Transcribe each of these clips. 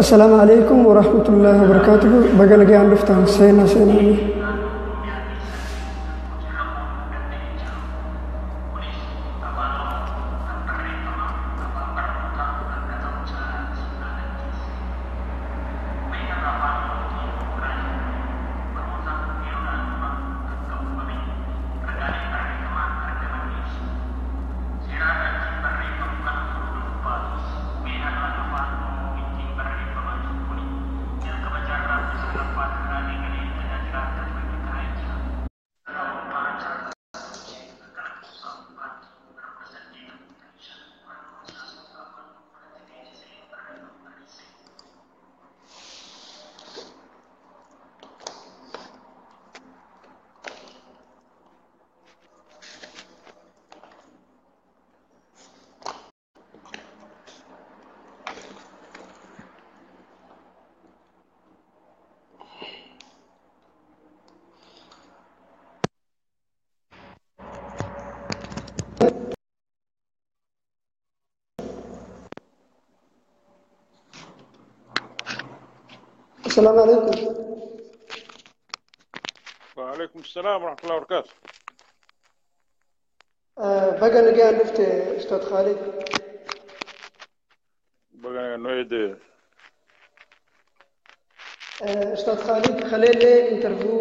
Assalaamu alaikum warahmatullaahi wabarakaatuhu. Baga nagaan dhuftan seenaa seenaanii. Assalaamu alaikum. وعليكم السلام ورحمة الله وبركاته. Baga nagaan dhufte Ustaad Khaalid. Baga noyde. Ustaad Khaalid Khaleelee interview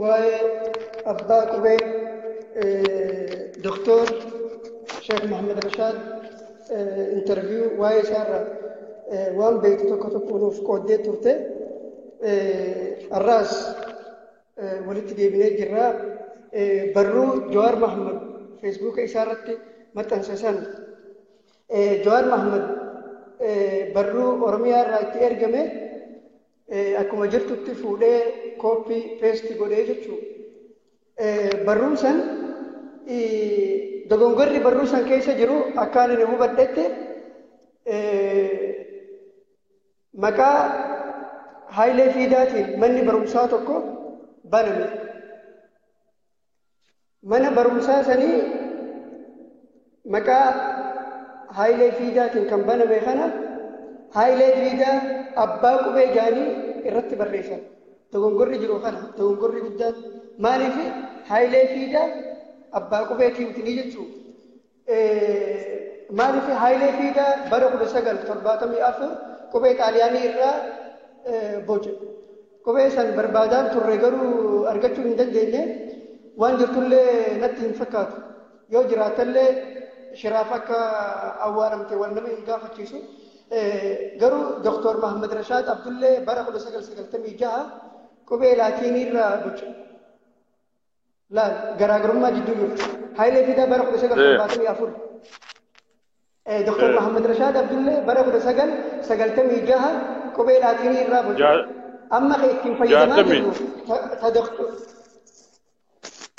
waa'ee abbaa qubee Doktor Sheekh Mohamed Rashaad interview waa'ee isaarra waan beektu tokko tokko nuuf qooddee turte. Har'aas walitti deebinee jirra. Barruu Jawaar Mohamed Feesbuuka isaarratti maxxanse san Jawaar Mohamed barruu Oromiyaa irraa itti ergame akkuma jirtutti fuudhee copy paste godhee jechuudha. Barruun san dogongorri barruu san keessa jiru akka ani hubadhetti maqaa Hayilee Fiidaatiin manni barumsaa tokko baname. Mana barumsaa sanii maqaa Hayilee Fiidaatiin kan baname kana Hayilee Fiidaa abbaa qubee jaanii irratti barreessan. Dogongorri jiru kana dogongorri guddaan maaliif Hayilee Fiidaa abbaa qubeetii miti jechuudha. Maaliif Hayilee Fiidaa bara 1974 qubee Xaaliyaanii irraa boce. Qubee san barbaadaan turre garuu argachuu hin dandeenye. Waan jirtullee natti hin fakkaatu. Yoo jiraatallee shiraaf akka awwaalamte wal nama hin gaafachiisu. Garuu Doktor Mohamed Rashaad Abdullee bara 1996 qubee Laatiinii irraa boce. Laal garaagarummaa jidduu jiru. Hayilee Fiidaa bara 1974. Doktor Mohamed Rashaad Abdullee bara 1996 qubee Laatiinii irraa boce. Amma kan ittiin fayyadamaa jirru ta Doktor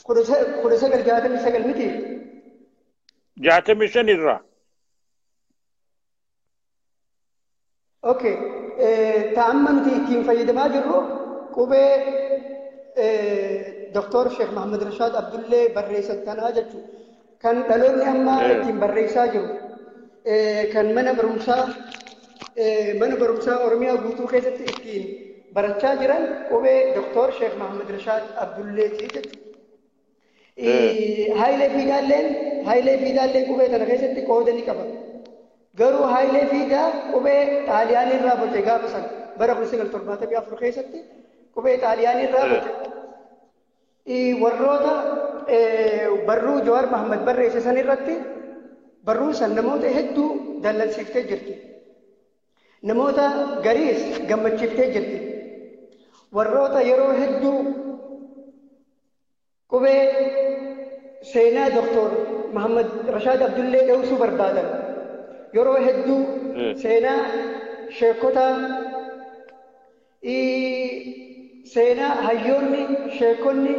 1969 miti. 65 irraa. Okay. Ta amma nuti ittiin fayyadamaa jirru qubee Doktor Sheekh Mohamed Rashaad Abdullee barreessan tanaa jechuudha. Kan dhaloonni ammaa ittiin barreessaa jiru. Kan mana barumsaa Oromiyaa guutuu keessatti ittiin barachaa jiran qubee Doktor Sheekh Mohamed Rashaad Abdulleeti jechuudha. Hayilee Fiidaalleen qubee tana keessatti qooda ni qaba. Garuu Hayilee Fiidaa qubee Xaaliyaanii irraa boce gaafa sana bara 1974 keessatti qubee Xaaliyaanii irraa boce. Warroota barruu Jawaar Mohamed barreesse san irratti barruun san namoota hedduu dallansiiftee jirti. Namoota gariis gammachiiftee jirti. Warroota yeroo hedduu qubee seenaa Doktor Mohamed Rashaad Abdullee dheessuu barbaadan. Yeroo hedduu seenaa sheekotaa seenaa hayyoonni sheekonni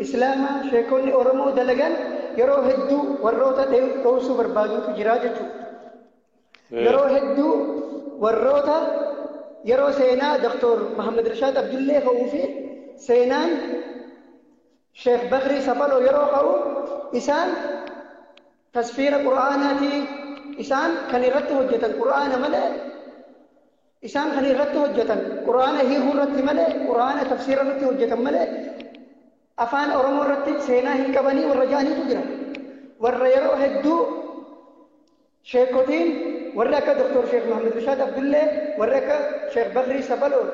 Islaamaa sheekonni Oromoo dalagan yeroo hedduu warroota dhoosuu barbaadutu jira jechuudha. Yeroo hedduu warroota yeroo seenaa Doktor Mohamed Rashaad Abdullee ka'uu fi seenaan Sheekh Bakrii Safaloo yeroo ka'u isaan tasfiira Qur'aanaatii isaan kan irratti hojjetan Qur'aana malee Isaan kan irratti hojjetan Quraana hiikuu irratti malee, Quraana tafsiira irratti hojjetan malee afaan Oromoo irratti seenaa hin qabanii warra ja'aniitu jira. Warra yeroo hedduu sheekotiin warri akka Dr. Sheekh Muhammad Rashaad Abdullee, warri akka Sheekh Bakrii Sabaloo,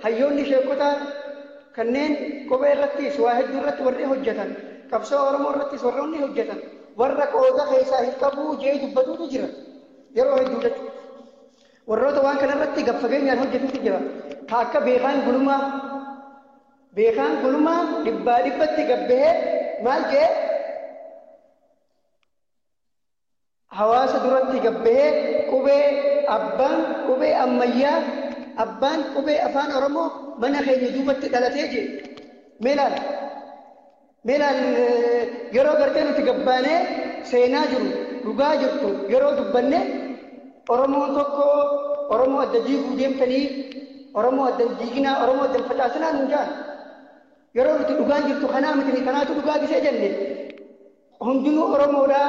hayyoonni sheekotaa kanneen qubee irrattis waa hedduu irratti warri hojjetan, qabsoo Oromoo irrattis warroonni hojjetan, warra qooda keessaa hin qabuu jee dubbatuutu jira yeroo hedduu jechuudha. Warroota waan kana irratti gad fageenyaan hojjetutu jira. Ka akka Beekaan Gulumaa, Beekaan Gulumaa dhibbaa dhibbatti gabbahee maal jee hawaasa duratti gabbahee qubee abbaan qubee ammayyaa, abbaan qubee afaan Oromoo mana keenya duubatti dhalatee jee. Mee ilaali. Mee ilaali, yeroo gartee nuti gabbaanee seenaa jiru, dhugaa jirtu yeroo dubbanne Oromoon tokko Oromoo adda diiguu deemtanii, Oromoo adda diiginaa, Oromoo adda facaasinaa nuun jaan. Yeroo nuti dhugaan jirtu kanaa miti, kanaatu dhugaa gisee jenne hundinuu Oromoodhaa,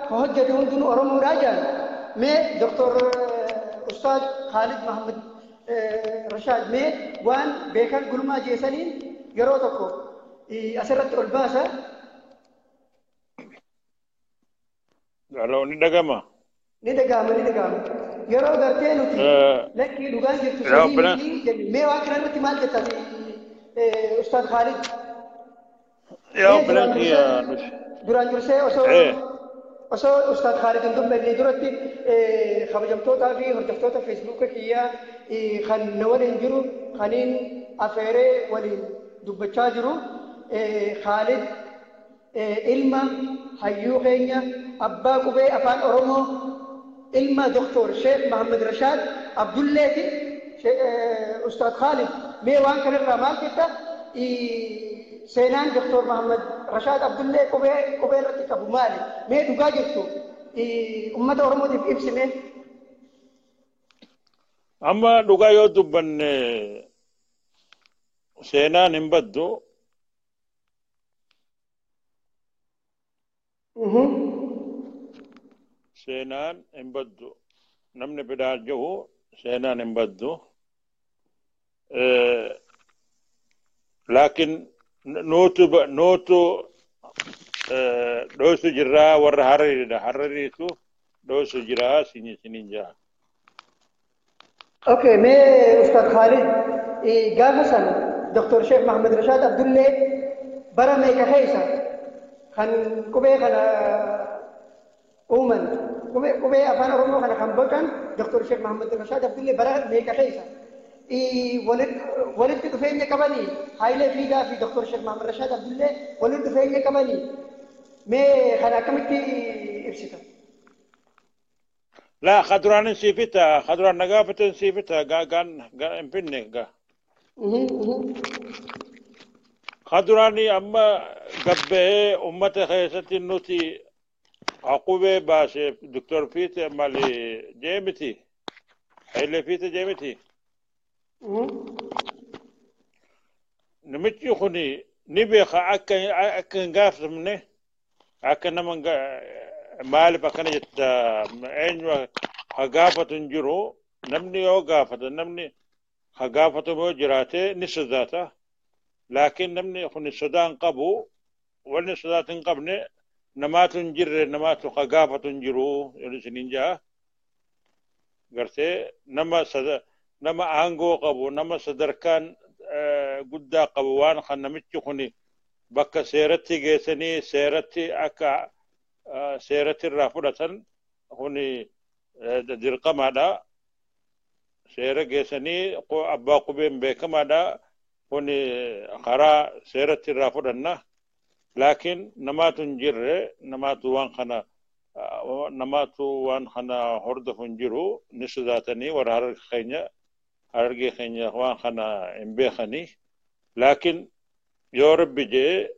ka hojjete hundinuu Oromoodhaa jaan. Mee Dr. Ustaad Khalid Muhammad Rashaad, mee waan Beekan Gulmaa jeesaniin yeroo tokko asirratti ol baasa. Aloo, ni dhagama. Ni dhagahama, ni dhagahama. Yeroo gartee nuti lakkii dhugaan jirtu Yaa sadii obbolaan. miti jenne, mee waan kana irratti maal jetta Ustaad Khalid? Yaa Mee obbolaan duraan kiyya dursee nuti. Duraan dursee osoo Ustaad Khalid hin dubbanne duratti, kabajamtootaa fi hordoftoota Feesbuuka kiyyaa kan na waliin jiru, kaniin afeeree waliin dubbachaa jiru, Khalid ilma hayyuu keenya abbaa qubee afaan Oromoo, ilma Dr. Sheekh Muhammad Rashaad Abdulleeti. Ustaad Khalid, mee waan kanarraa maal jetta? Seenaan Dr. Muhammad Rashaad Abdullee qubee irratti qabu maali? Mee dhugaa jirtu ummata Oromootiif ibsime. Amma dhugaa yoo dubbanne seenaan hin baddu. Seenaan hin baddu. Namni biraa jiru seenaan hin baddu. Laakiin nuutu dhoosu jirraa, warra Harariidha. Harariitu dhoosu jiraa sinin jaa. Okay, mee Ustaad Khalid, gaafa san Dr. Sheekh Muhammad Rashaad Abdullee bara meeqa keessa kan qubee kana uuman, qubee afaan Oromoo kana kan bocan Dr. Sheekh Muhammad Rashaad Abdullee bara meeqa keessa? Walitti dhufeenya qabanii Hayilee Fiidaa fi Dr. Sheekh Muhammad Rashaad Abdullee walitti dhufeenya qabanii, mee kana akkamitti ibsita? Laa, kaduraan siifita, kaduraan nagaafatan siifita, gaan hin finne gaa. Kaduraani amma gabbahee ummata keessatti nuti qubee baase Dr. Fiite mali jee miti. Hayilee Fiite jee miti. Namichi kuni ni beeka akka hin gaafatamne, akka nama maaliif akkana jetta, eenyu ha gaafatu hin jiru. Namni yoo gaafata, namni ha gaafatamu yoo jiraate ni sodaata. Laakiin namni kun sodaa hin qabu. Wanni sodaata hin qabne namaatu hin jirre, namaatu ha gaafatu hin jiru isiniin jaa. Gartee nama aangoo qabu, nama sadarkaan guddaa qabu, waan kan namichi kun bakka seeratti geessanii seeratti akka seeratti irraa fudhatan kuni dirqamaadha. Seera geessanii abbaa qubeen beekamaadha. Kuni karaa seeratti irraa fudhanna. Laakiin namaatu hin jirre, namaatu waan kana hordofu hin jiru. Ni sodaatanii warra Hararge keenya, Harargee keenya waan kana hin beekanii. Laakiin yoo Rabbi jee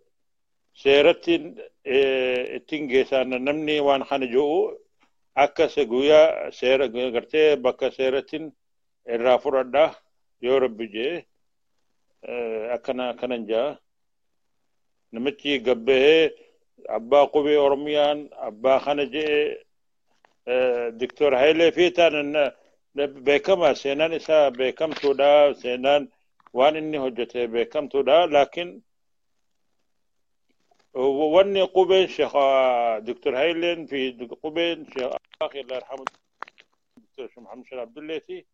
seeratti ittiin geessan, namni waan kana jiru akka guyyaa seera gartee bakka seerattiin irraa fudhadha yoo Rabbi jee, akkana akkanan jaa. Namichi gabbahee abbaa qubee Oromiyaan abbaa kana jee Diktor Hayilee Fiitaan Beekama seenaan isaa beekamtuudha, seenaan waan inni hojjete beekamtuudha, laakiin wanni qubeen Sheekh Dr. Hayileen fi qubeen Sheekh Akhi Allah yarhamu Dr. Muhammad Sheekh Abdulleeti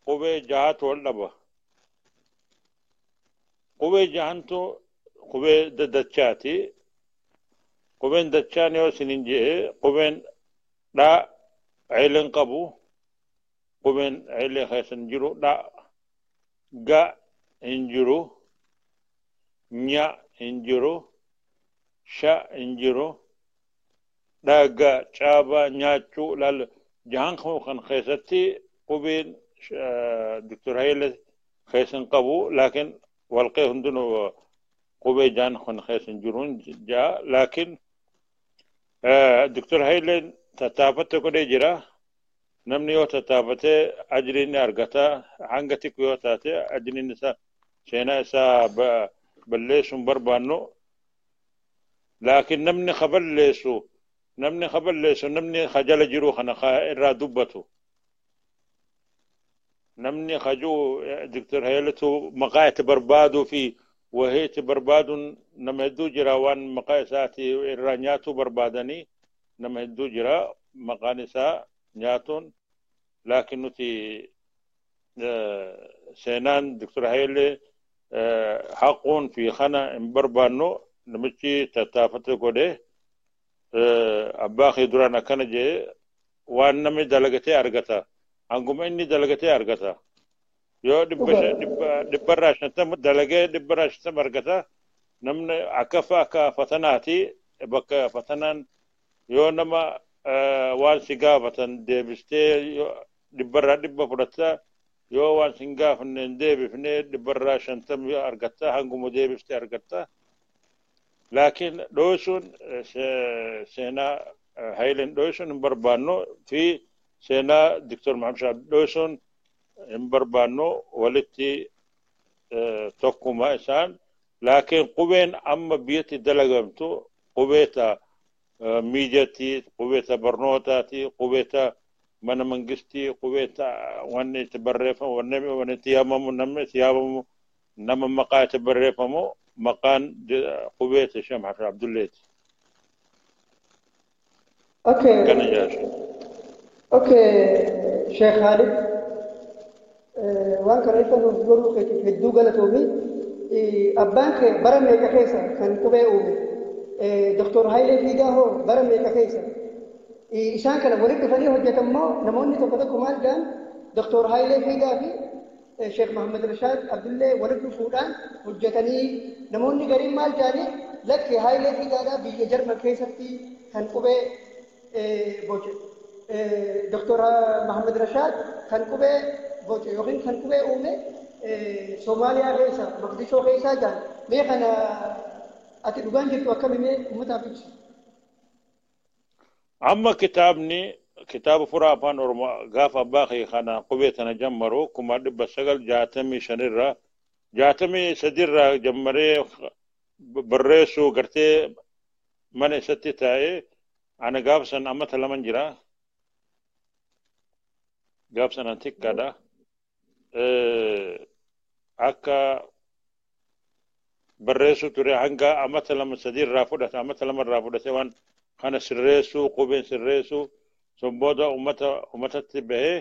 qubee jahatu wal dhaba. Qubee jahantu qubee dachaati. Qubeen dachaan yoo isinin je'e qubeen dhaa Hayileen qabu, qubeen Hayilee keessa hin jiru, dha ga hin jiru, nya hin jiru, sha hin jiru, dhaga caaba nyaachuu laal jahan kan keessatti qubeen Dr. Hayilee keessa hin qabu, laakiin walqee hundinuu qubee jahan kan keessa hin jiru jaa, laakiin Dr. Hayileen tattaafate godhee jira. Namni yoo tattaafate ajriin ni argata, hanga xiqqoo yoo taate ajriin isaa seenaa isaa balleessuun barbaannu, laakiin namni kaballeessu namni jala jiru kana irraa dubbatu, namni hajuu Dr. Hayileetu maqaa itti barbaaduu fi wahii itti barbaaduun nama hedduu jira, waan maqaa isaati irraa nyaatuu barbaadanii nama hedduu jira maqaan isaa nyaatuun, laakiin nuti seenaan Dr. Hayilee haquun fi kana hin barbaannu. Namichi tattaafate godhe abbaa kee duraan akkana jee, waan namni dalagatee argata, hanguma inni dalagatee argata, yoo dhibbarraa 50 dalagee dhibbarraa 50 argata. Namni akka akka fatanaati, bakka fatanaan yoo nama waan si gaafatan deebistee dhibbarraa 100 fudhatta, yoo waan si gaafanne hin deebifne dhibbarraa 50 argatta, hanguma deebiftee argatta. Laakiin dho'isuun seenaa Hayileen dho'isuun hin barbaannu fi seenaa Dr. Muhammad Shaab dho'isuun hin barbaannu, walitti tokkuma isaan, laakiin qubeen amma biyyatti dalagamtu qubeeta miidiyaatti, qubeeta barnootaati, qubeeta mana mangistii, qubeeta wanni itti barreeffamu, wanni itti yaamamu, namni itti yaamamu, nama maqaa itti barreeffamu maqaan qubeeta Sheekh Muhammad Abdulleeti. Okay. Kana jaashu. Okay, Sheekh Khalid, waan kana ifa nuuf godhuu keetiif hedduu galatoomi. Abbaan kee bara meeqa keessa kan qubee uume? Dr. Hayilee Fiidaa hoo bara meeqa keessa? Isaan kana walitti dhufanii hojjetan moo namoonni tokko tokko maal jedhan Dr. Hayilee Fiidaa fi Sheekh Muhammad Rashaad Abdullee walitti dhufuudhaan hojjetanii, namoonni gariin maal jedhanii lakki Hayilee Fiidaadhaa biyya Jarman keessatti kan qubee boce. Dr. Muhammad Rashaad kan qubee boce yookiin kan qubee uume Soomaaliyaa keessa Moqdishoo keessaa jedhan. Mee kana ati dhugaan jirtu akkami mee uummataaf ibsi? Amma kitaabni kitaaba furaa afaan Oromoo gaafa abbaa kee kana qubee tana jammaru 1965 irraa 63 irraa jammaree barreessuu gartee mana isatti taa'ee, ana gaafa san ammata laman jira. Gaafa sanan xiqqaadha. Akka barreessuu ture hanga amata 2 3 irraa fudhate, amata 2 irraa fudhate waan kana sirreessuu, qubeen sirreessuu, sun booda uummatatti bahee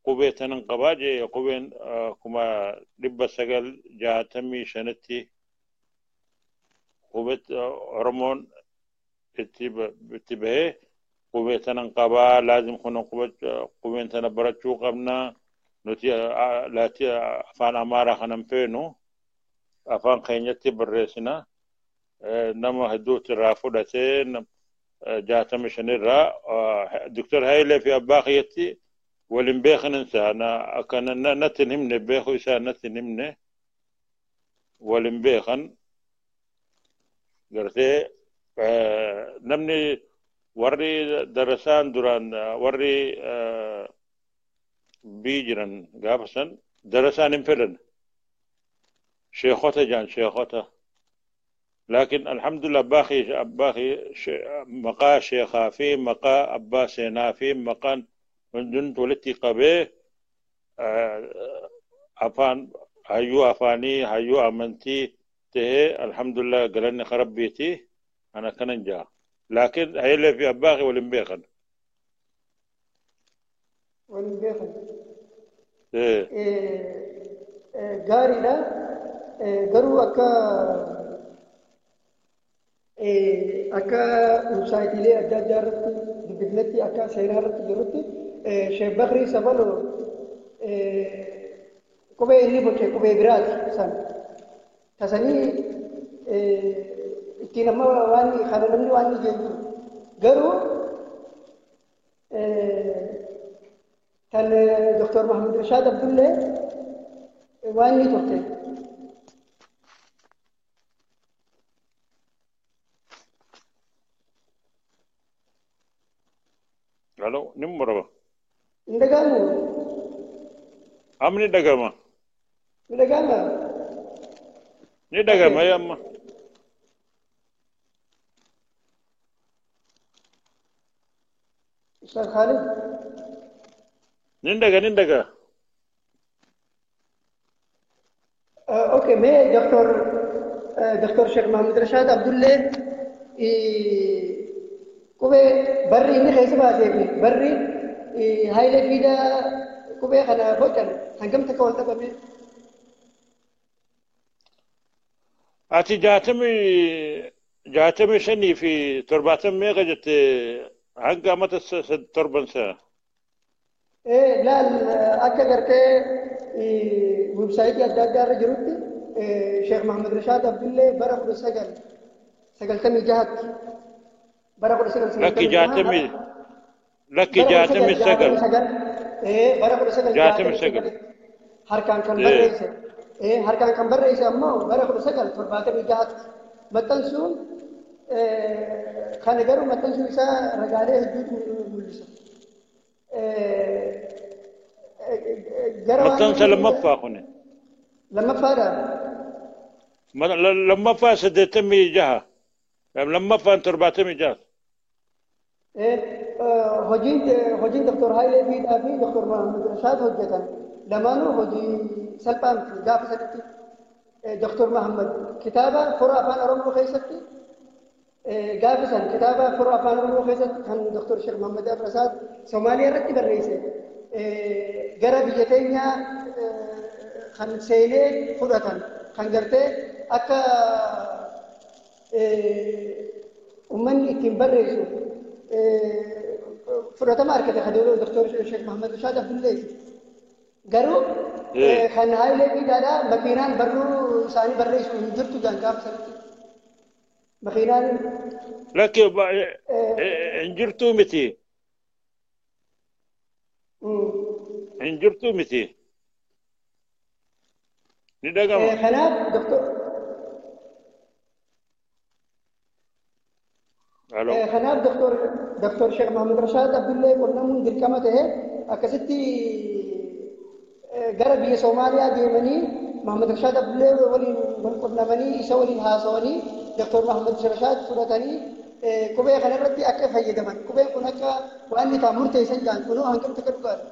qubee tanan qabaa jee, qubeen 1965tti qubee Oromoon itti bahee qubee tanan qabaa, laazim kun qubeen tana barachuu qabna, nuti laati afaan Amaaraa kanan feenu afaan keenyatti barreessina, nama hedduutti irraa fudhatee 65 irraa Dr. Hayilee fi abbaa kiyyatti waliin beekan isaa akka natti hin himne, beekuu isaa natti hin himne, waliin beekan gartee namni warri darasaan duraan warri bii jiran gaafa san darasaan hin fedhan, sheekota jaan sheekota, laakiin alhamdulillah abbaa kii maqaa sheekaa fi maqaa abbaa seenaa fi maqaan hundintu walitti qabee Afaan hayyuu afaanii hayyuu amantii tahee alhamdulillah galanni rabbiiti ana kanan jaa. Laakiin Hayilee fi abbaa kee waliin beekan. Waliin beekan. Gaariidha. Garuu akka websaayitiilee adda addaa irratti dubbifnetti akka seenaa irratti jirutti Sheekh Bakrii Sabaloo qubee inni boce qubee biraati san. Tasanii ittiin amma waan kana namni waan ni jiru. Garuu kan Dr. Mahamud Rashaad Abdullee waan ni turte. Alo, ni muraba. Hin dhaga'amu? Amma ni dhaga'ama. Ni dhaga'ama? Ni dhaga'ama amma. Ustaz Khalid. Ni dhaga ni dhaga. Okay, mee Dr. Sheikh Mahamud Rashaad Abdullee qubee barri inni keessa baasee fi barri Hayilee Fiidaa qubee kana bocan hangam takka wal dhabame? Ati 65 fi 70 meeqa jette hanga amata torban sana? Laal akka gartee websaayitii adda addaa irra jirutti Sheekh Mahamud Rashaad Abdullee bara 1996tti bara 1996 Lakki jaatamii lakki 69. Bara 1969 harkaan kan barreesse harkaan kan barreesse ammoo bara 1976tti maxxansuun kana garuu maxxansuu isaa ragaalee hedduutu mul'isa. Maxxansa lammaffaa kuni. Lammaffaadha. Lammaffaa 86. Lammaffaan 76. Hojiin Dr. Hayilee Fiixaa fi Dr. Mahamud Rashaad hojjetan lamaanuu hojii salphaa miti gaafa sanitti Dr. Mahamud kitaaba fura afaan Oromoo keessatti gaafa san kitaaba fura afaan Oromoo keessatti kan Dr. Sheekh Mahamud Rashaad Somaaliyaa irratti barreesse gara biyya teenyaa kan seenee fudhatan kan gartee akka uummanni ittiin barreessu fudhatama argate kan Dr. Sheekh Mahamud Rashaad Abdulleeti. Garuu kan Hayilee Fiidaadhaa makiinaan barruu isaanii barreessu hin jirtu jaan gaafa sanitti. Makiinaan. Lakki hin jirtuu miti. Hin jirtuu miti. Ni dhagama. Kanaaf Dr. Kanaaf Dr. Sheekh Mahamud Rashaad Abdullee qunnamuun dirqama ta'e akkasitti gara biyya Soomaaliyaa deemanii Mahamud Rashaad Abdullee waliin wal qunnamanii isa waliin haasawanii Dr. Mahamud Rashaad fudhatanii qubee kanarratti akka fayyadaman qubeen kun akka waan inni ta'an murteessan jaan kunoo hangam takka dhugaadha.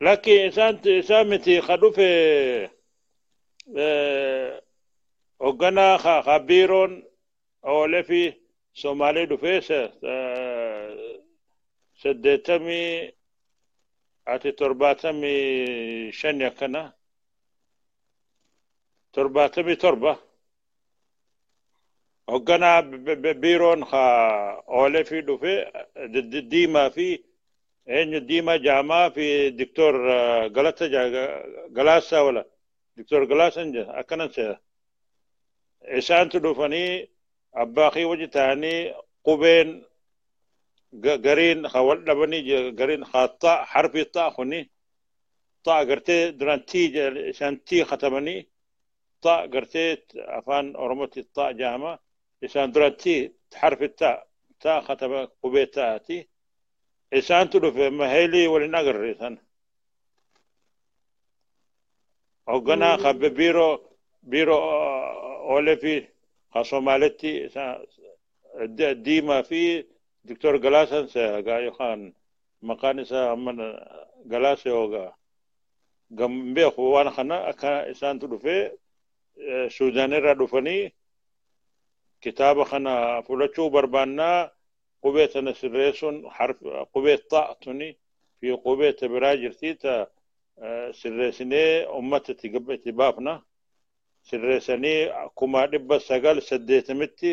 Lakki isaan miti ka dhufe hoogganaa ka biiroon oolee fi Somaalee dhufee 80 ati 75 akkana 77 hoogganaa biiroon oolee fi dhufee diimaa fi eenyu diimaa jaamaa fi Diktoor Galata Galaasaa wala Diktoor Galaasan akkanan seera. Isaantu dhufanii abbaa kee wajji ta'anii qubeen gariin wal dhabanii gariin xaa harfi xaa kuni xaa gartee duraan tii isaan tii katabanii xaa gartee afaan Oromootti xaa jaama isaan duraan tii harfi taa taa kataba qubee taati isaantu dhufe maheelii waliin agarre isaan. Hoogganaa qabbe biiroo oolee fi Somaalitti diimaa fi Diktoor Galaasan yookaan Maqaan isaa amma Galaasee Hoogaa. Beeku waan kana akka isaantu dhufee Suudaanirraa dhufanii kitaaba kana fudhachuu barbaannaa qubee tana sirreessuun qubee ta'a tuni fi qubee ta biraa jirti ta sirreessinee ummata itti baafna. Sirreessanii 1980tti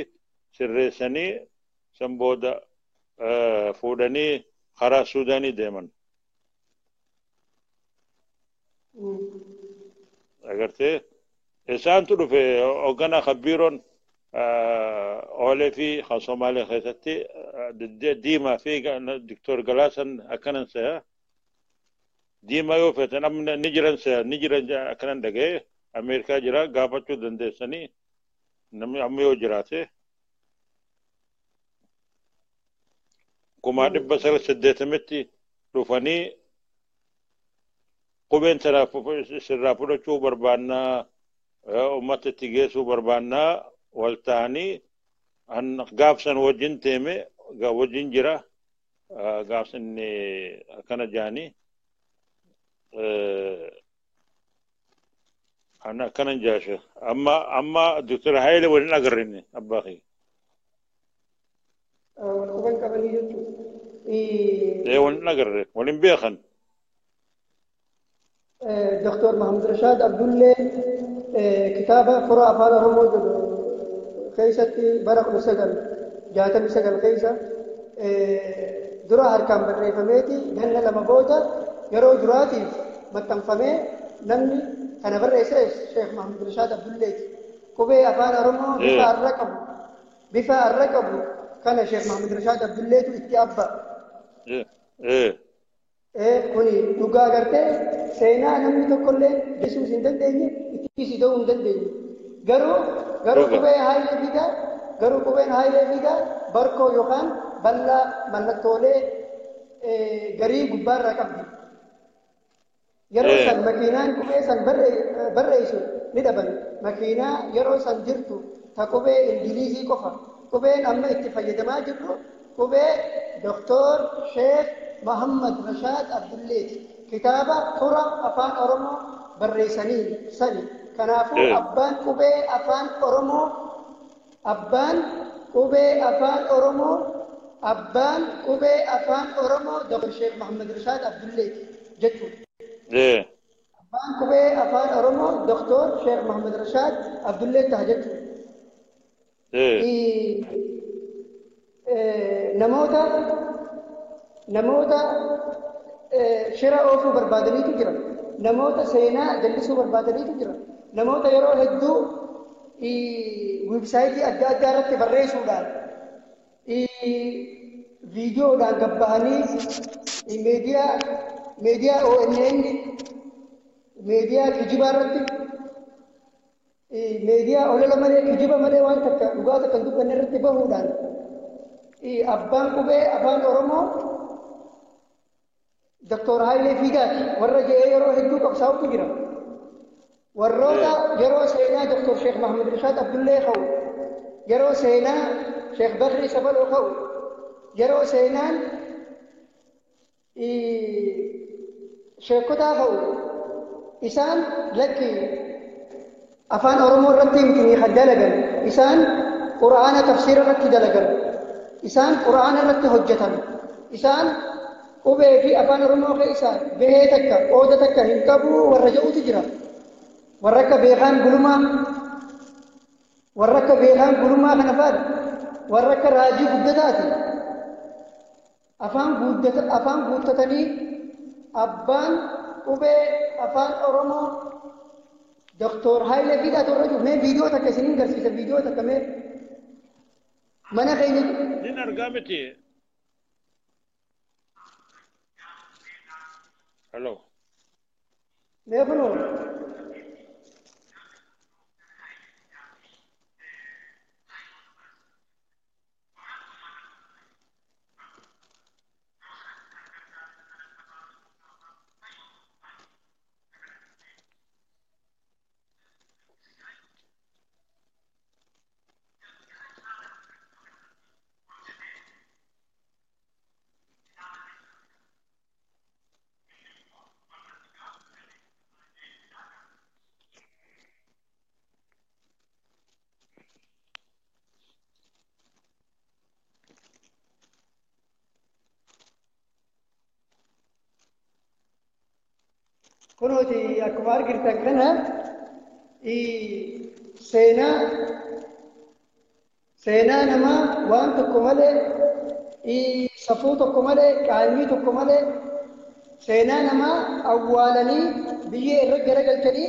sirreessanii san booda fuudhanii karaa Suudaanii deeman. Agartee isaantu dhufe hoogganaa kabbiiroon oolee fi kan Somaaliyaa keessatti diimaa fi Diktoor Galaasan akkanan se'a. Diimaa yoo feetan amma ni jiran se'a ni jiran akkanan dhaga'e Ameerikaa jira gaafachuu dandeessanii namni amma yoo jiraate. 1980tti dhufanii qubeen sirraa fudhachuu barbaannaa uummata itti geessuu barbaannaa wal ta'anii gaafsan wajjin teeme wajjin jira gaafsan akkana jaanii akkanan jaashe amma Dr. Haile waliin agarrinne abbaa kiyya. Wal quban qabanii jechuudha. Ee waliin agarre waliin beekan. Dr. Mahamud Rashaad Abdullee kitaaba Fura Afaan Oromoo jedhu keessatti bara 1969 keessa dura harkaan barreeffameeti ganna lama booda yeroo duraatiif maxxanfamee namni kana barreesse Sheekh Mahamud Rashaad Abdulleeti. Qubee Afaan Oromoo bifa har'a qabu kana Sheekh Mahamud Rashaad Abdulleetu itti abba. Kuni dhugaa agartee seenaa namni tokkollee bisuus hin dandeenye ittis ta'uu hin dandeenye. Garuu qubee Hayilee Fidaa garuu qubeen Hayilee Fidaa barkoo yookaan bal'aa mallattoolee garii gubbaarraa qabdi. Yeroo san makiinaan qubee san barreessu ni dhaban. Makiinaa yeroo san jirtu ta qubee Ingilizii qofa. Qubeen amma itti fayyadamaa jirru qubee Dr. Sheekh Mahammad Rashaad Abdulleeti. Kitaaba Fura Afaan Oromoo barreessanii sani. Kanaafuu abbaan qubee Afaan Oromoo abbaan qubee Afaan Oromoo abbaan qubee Afaan Oromoo Dr. Sheekh Mahammad Rashaad Abdulleeti jechuudha. Abbaan qubee Afaan Oromoo Dr. Sheekh Mahammad Rashaad Abdullee ta'a jechuudha. Namoota shira oofuu barbaadaniitu jira. Namoota seenaa jallisuu barbaadaniitu jira. Namoota yeroo hedduu weebsaayitii adda addaa irratti barreessuudhaan viidiyoodhaan gabbahanii miidiyaa ONN miidiyaa kijibaa irratti miidiyaa olola malee kijiba malee waan takka dhugaa takka hin dubbanne irratti bahuudhaan abbaan qubee Afaan Oromoo Dr. Hayilee Fidaati warra jedhee yeroo hedduu qabsaa'utu jira. Warroota yeroo seenaa Dr. Sheekh Mahamud Rashaad Abdullee ka'u, yeroo seenaa Sheekh Bakrii Sabaloo ka'u, yeroo seenaan sheekotaa ka'u, isaan lakki Afaan Oromoo irratti miti kan dalagan, isaan Qur'aana tafsiira irratti dalagan, isaan Qur'aana irratti hojjetan, isaan qubee fi Afaan Oromoo keessa gahee takka qooda takka hin qabu warra jedhutu jira. Warra akka Beekaan Gulumaa, warra akka Beekaan Gulumaa kana fa'aadha. Warra akka Raajii Guddataati. Afaan guuttatanii abbaan qubee Afaan Oromoo Dr. Hayilee Fidaa warra jiru. Mee viidiyoo takka isiniin garsiisa viidiyoo takka mee mana keenya. Nin argaa miti. Hello. Mee kunoo. Kunooti akkuma argitan kana seenaa seenaa namaa waan tokko malee, safuu tokko malee, qaanyii tokko malee seenaa namaa awwaalanii biyyee irra garagalchanii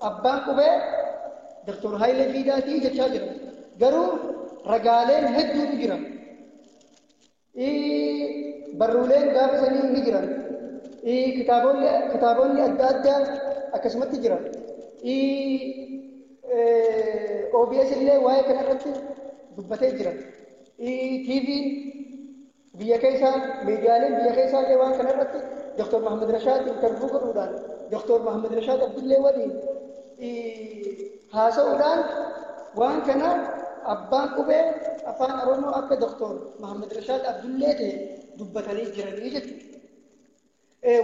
abbaan qubee Dr. Hayilee Fiidaatii jechaa jira. Garuu ragaaleen hedduutu jira. Barruuleen gaafa sanii ni jiran. Kitaabonni adda addaa akkasumatti jira. OBS illee waa'ee kana irratti dubbatee jira. TV'n biyya keessaa, miidiyaaleen biyya keessaa illee waan kana irratti Dr. Mahamad Rashaad interview godhuudhaan, Dr. Mahamad Rashaad Abdullee waliin haasa'uudhaan waan kana abbaan qubee afaan Oromoo akka Dr. Mahamad Rashaad Abdullee ta'e dubbatanii jiranii jechuudha.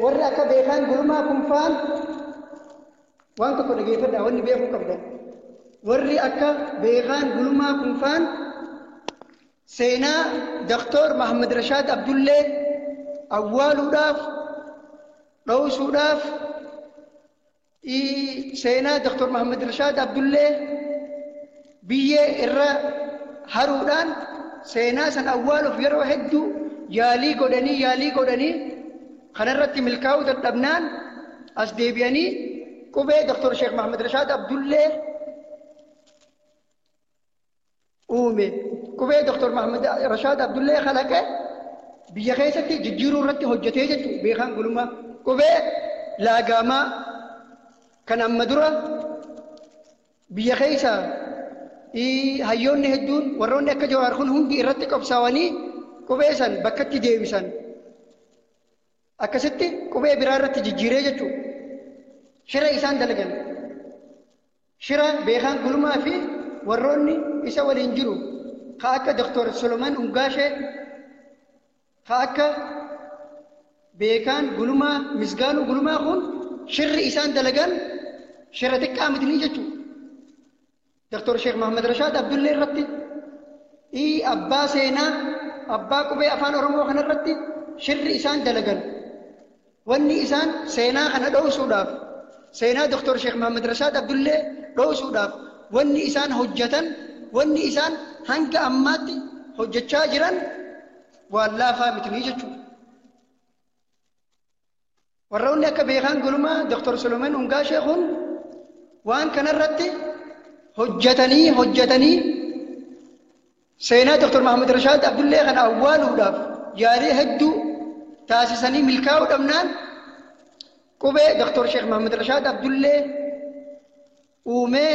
Warri akka Beekaan Gulummaa kunfaan waan tokko dhageeffadhaa, wanni beekuu qabdan. Warri akka Beekaan Gulummaa kunfaan seenaa Dr. Mahamad Rashaad Abdullee awwaaluudhaaf, dhoowsuudhaaf, seenaa Dr. Mahamad Rashaad Abdullee biyyee irra haruudhaan seenaa san awwaaluuf yeroo hedduu yaalii godhanii yaalii godhanii kanarratti milkaa'uu dadhabnaan as deebi'anii qubee Dr. Sheekh Mahamad Rashaad Abdullee uume, qubee Dr. Mahamad Rashaad Abdullee kalaqe biyya keessatti jijjiiruu irratti hojjetee jechuudha. Beekaan Gulummaa qubee laagaamaa kan amma dura biyya keessa hayyoonni hedduun warroonni akka Jawaar kun hundi irratti qabsaa'anii qubee san bakkatti deebisan akkasitti qubee biraa irratti jijjiiree jechuudha. Shira isaan dalagan, shira Beekaan Gulummaa fi warroonni isa waliin jiru ka akka Dr. Solomon Ungaashee, ka akka Beekaan Gulummaa, Misgaanuu Gulummaa kun shirri isaan dalagan shira xiqqaa mitinii jechuudha. Dr. Sheekh Mahamad Rashaad Abdullee irratti, abbaa seenaa, abbaa qubee afaan Oromoo kanarratti shirri isaan dalagan, wanni isaan seenaa kana dhoowsuudhaaf, seenaa Dr. Sheekh Mahamad Rashaad Abdullee dhoowsuudhaaf wanni isaan hojjetan, wanni isaan hanga ammaatti hojjechaa jiran waan laafaa mitinii jechuudha. Warroonni akka Beekaan Gulummaa, Dr. Solomon Ungaashee kun waan kanarratti hojjetanii hojjetanii seenaa Dr. Mahamad Rashaad Abdullee kana awwaaluudhaaf yaalii hedduu taasisanii milkaa'uu dhabnaan qubee Dr. Sheekh Mahamad Rashaad Abdullee uumee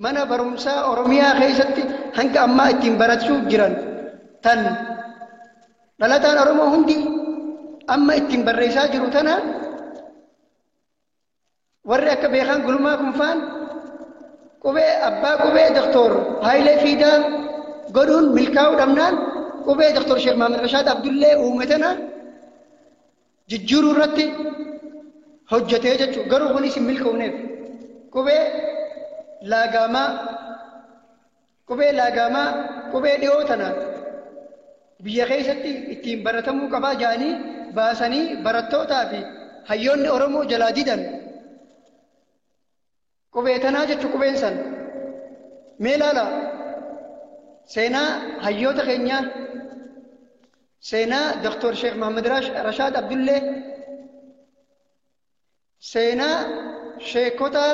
mana barumsaa Oromiyaa keessatti hanga ammaa ittiin barachuu jiran, tan dhalataan Oromoo hundi amma ittiin barreessaa jiru tana, warri akka Beekaan Gulummaa kunfaan qubee abbaa qubee Dr. Hayilee Fiidaa godhuun milkaa'uu dhabnaan qubee Dr. Sheekh Mahamad Rashaad Abdullee uume tana jijjiiruu irratti hojjetee jechuudha. Garuu kunis hin milkoofneef. Qubee laagaamaa, qubee laagaamaa, qubee dhiyoo tana biyya keessatti ittiin baratamuu qabaa jedhanii baasanii barattootaa fi hayyoonni Oromoo jalaa didan. Qubee tanaa jechuun qubeen san. Mee ilaala, seenaa hayyoota keenyaa, seenaa Dr. Sheekh Mahamad Rashaad Abdullee, seenaa sheekota,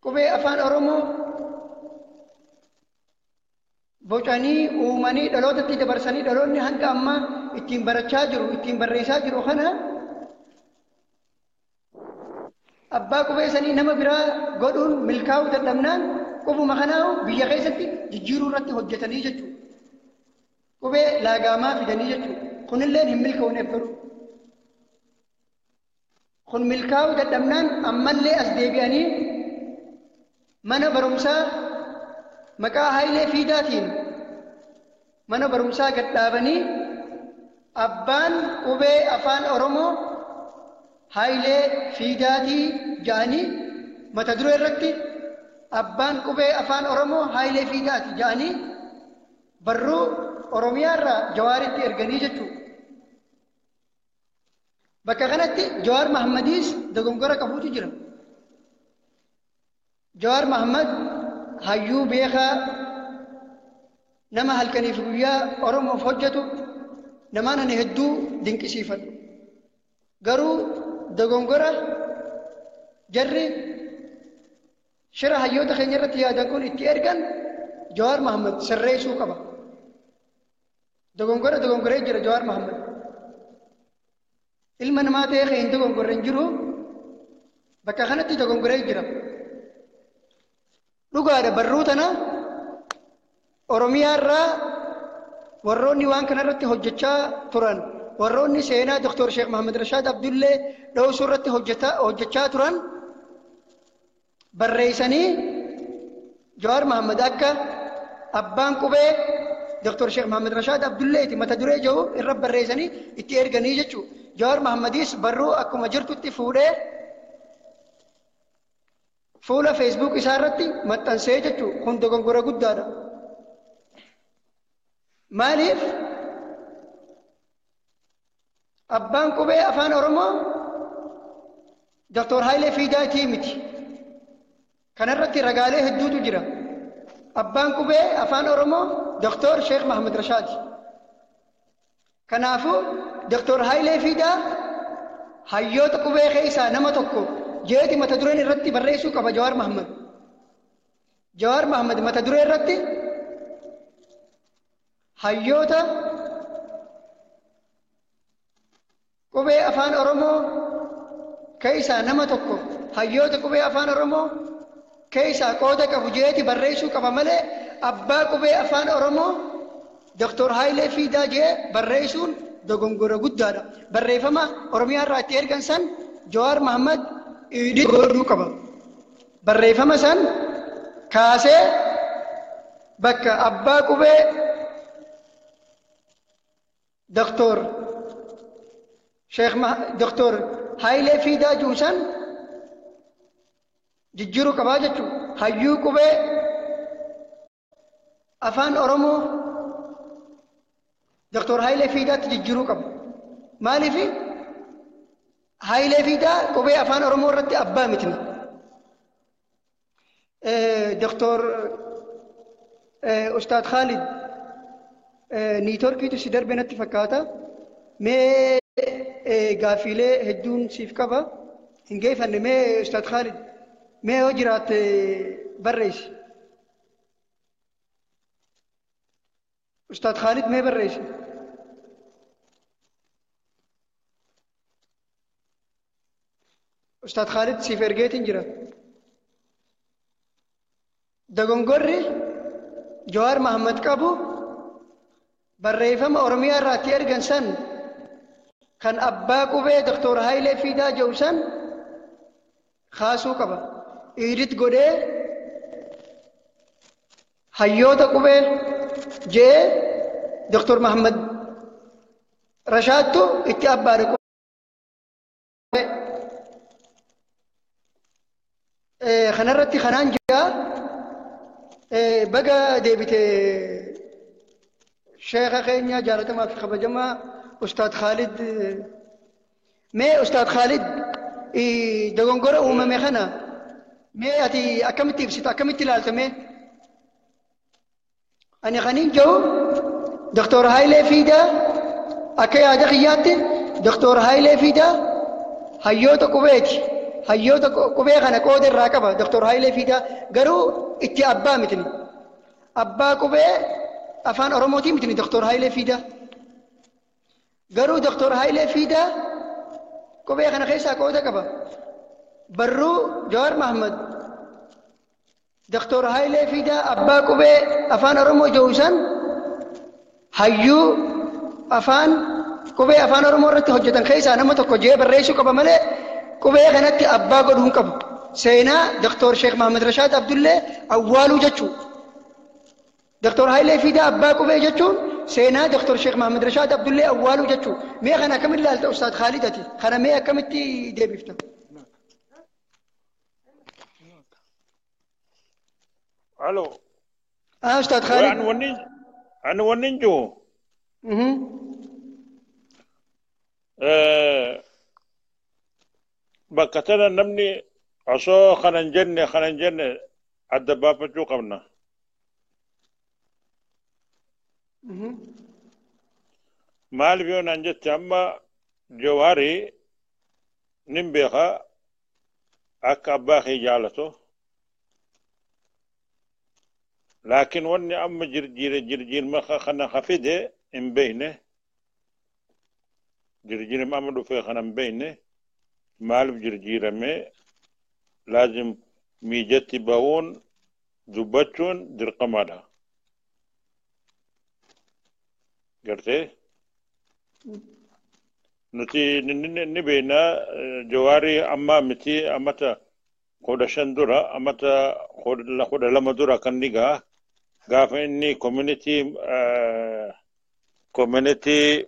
qubee afaan Oromoo bocanii uumanii dhalootatti dabarsanii dhaloonni hanga ammaa ittiin barachaa jiru, ittiin barreessaa jiru kana abbaa qubee sanii nama biraa godhuun milkaa'uu dadhabnaan qubuma kanaa biyya keessatti jijjiiruu irratti hojjetanii jechuudha. Qubee laagaamaa fidanii jechuudha. Kunillee hin milkoofneef garuu. Kun milkaa'uu dadhabnaan ammallee as deebi'anii mana barumsaa maqaa Hayilee Fiidaatiin mana barumsaa gad dhaabanii abbaan qubee afaan Oromoo Hayilee Fiidaatii ja'anii, mata duree irratti abbaan qubee afaan Oromoo Hayilee Fiidaati ja'anii barruu Oromiyaa irraa Jawaaritti erganii jechuudha. Bakka kanatti Jawaar Mahammadiis dogongora qabuutu jira. Jawaar Mahammad hayyuu beekaa nama halkaniif guyyaa Oromoof hojjetu namaan ani hedduu dinqisiifadhu. Garuu dogongora jarri shira hayyoota keenya irratti yaadan kun itti ergan Jawaar Mahammad sirreessuu qaba. Dogongora dogongoree jira Jawaar Mahammad. Ilma namaa ta'ee kan hin dogongorre hin jiru bakka kanatti dogongoree jira. Dhugaadha barruu tana Oromiyaa irraa warroonni waan kanarratti hojjechaa turan warroonni seenaa Dr. Sheekh Mahamad Rashaad Abdullee dhoosuu irratti hojjechaa turan barreessanii Jawaar Mahammad akka abbaan qubee Dr. Sheekh Mahamad Rashaad Abdulleeti mata duree jiru irra barreessanii itti erganii jechuudha. Jawaar Mahammadiis barruu akkuma jirtutti fuudhee fuula Facebook isaa irratti maxxansee jechuudha. Kun dogongora guddaadha. Maaliif abbaan qubee afaan Oromoo Dr. Hayilee Fiidaatii miti. Kanarratti ragaalee hedduutu jira. Abbaan qubee afaan Oromoo Dr. Sheekh Mahamad Rashaadi. Kanaafuu Dr. Hayilee Fiidaa hayyoota qubee keessaa nama tokko jeeti mata dureen irratti barreessuu qaba Jawaar Mahammad. Jawaar Mahammad mata duree irratti hayyoota qubee afaan Oromoo keessaa nama tokko hayyoota qubee afaan Oromoo keessaa qooda qabu jeeti barreessuu qaba malee abbaa qubee afaan Oromoo Dr. Hayilee Fiidaa jee barreessuun dogongora guddaadha. Barreeffama Oromiyaa irraa itti ergan san Jawaar Mahammad iidii godhuu qaba. Barreeffama san kaasee bakka abbaa qubee Dr. Sheekh Dr. Hayilee Fiidaa Juusan jijjiiruu qabaa jechuudha. Hayyuu qubee afaan Oromoo Dr. Hayilee Fiidaatti jijjiiruu qaba. Maaliif Hayilee Fiidaa qubee afaan Oromoo irratti abbaa miti. Dr. Ustaad Khalid niitoorkiitu si darbe natti fakkaata. Mee gaaffiilee hedduun siif qaba. Hin geeffanne mee Ustaad Khalid mee yoo jiraatte barreessi. Ustaad Khalid mee barreessi. Ustaad Khalid siif ergeetiin jira. Dogongorri Jawaar Mahammad qabu barreeffama Oromiyaa irraa itti ergan san kan abbaa qubee Dr. Hayilee Fiidaa jedhu san kaasuu qaba. Iidit godhee hayyoota qubee jee Dr. Mahammad Rashaadtu itti abbaadha qubee. Kanarratti kanaan jira baga deebite sheekha keenya jaalatamaa fi kabajamaa Ustaad Khalid. Mee Ustaad Khalid dogongora uumame kana mee ati akkamitti ibsita akkamitti ilaalta mee? Ani kaniin jiru Dr. Hayilee Fiidaa akka yaada kiyyaatti Dr. Hayilee Fiidaa hayyoota qubeeti. Hayyoota qubee kana qooda irraa qaba Dr. Hayilee Fiidaa garuu itti abbaa mitini. Abbaa qubee afaan Oromootii mitini Dr. Hayilee Fiidaa. Garuu Dr. Hayilee Fiidaa qubee kana keessaa qooda qaba. Barruu Jawaar Mahammad Dr. Hayilee Fiidaa abbaa qubee afaan Oromoo jedhu san hayyuu afaan qubee afaan Oromoo irratti hojjetan keessaa nama tokko jee barreessuu qaba malee qubee kanatti abbaa godhuu hin qabu. Seenaa Dr. Sheekh Mahamad Rashaad Abdullee awwaaluu jechuudha. Dr. Hayilee Fiidaa abbaa qubee jechuun seenaa Dr. Sheekh Mahamad Rashaad Abdullee awwaaluu jechuudha. Mee kana akkamitti ilaalta Ustaad Khalid ati? Kana mee akkamitti deebifta? Alo. Ustaad Khalid. Ani wanni jiru. Bakka tana namni osoo kana hin jenne kana hin jenne adda baafachuu qabna. Maaliif yoo naan jette amma Jawaarii nin beeka akka abbaa kee jaalatu. Laakiin wanni amma jirjiire jirjiirma kana ka fide hin beekne. Jirjiirma amma dhufe kana hin beekne. Maaliif jirjiirame laazim miijatti bahuun dubbachuun dirqamaadha. Gartee? Nuti ni beekna Jawaarii ammaa miti ammata 15 dura ammata 12 dura kan ni gaha. Gaafa inni community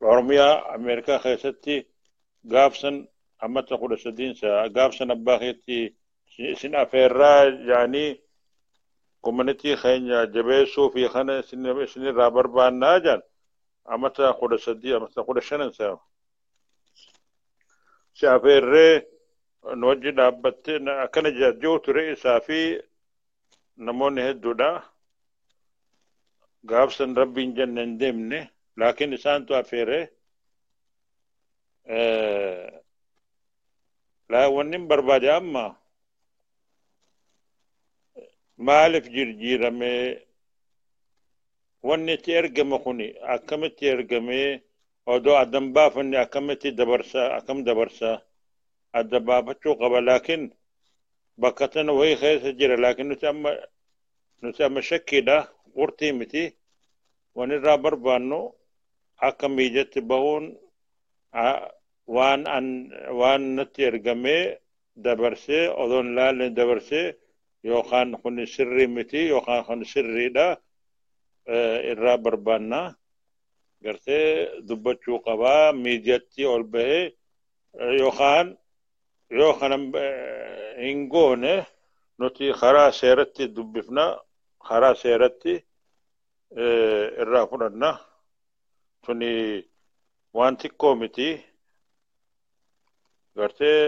Oromiyaa Ameerikaa keessatti gaafsan ammata 13 gaafsan abbaa keetti isin afeerraa jedhanii community keenya jabeessuu fi kana isinirraa barbaannaa jedhan ammata 13 ammata 15 sa. Si afeerree nu wajji dhaabbattee akkana jiru ture isaa fi namoonni hedduudha. Gaafsan rabbiin jenne hin deemne laakiin isaantu afeeree wanni hin barbaade amma maaliif jirjiirame wanni itti ergame kuni akkamitti ergame odoo addan baafanne akkamitti dabarsa akkam dabarsa adda baafachuu qaba laakiin bakka tana wayii keessa jira laakiin nuti amma shakkiidha qurtii miti wanni irraa barbaannu akka miijatti bahuun waan an waan natti ergamee dabarsee odoon laalle dabarsee yookaan kun sirrii miti yookaan kun sirriidha irraa barbaanna gartee dubbachuu qabaa miidiyatti ol bahee yookaan yoo kana hin goone nuti karaa seeratti dubbifna karaa seeratti irraa fudhanna tuni waan xiqqoo miti gartee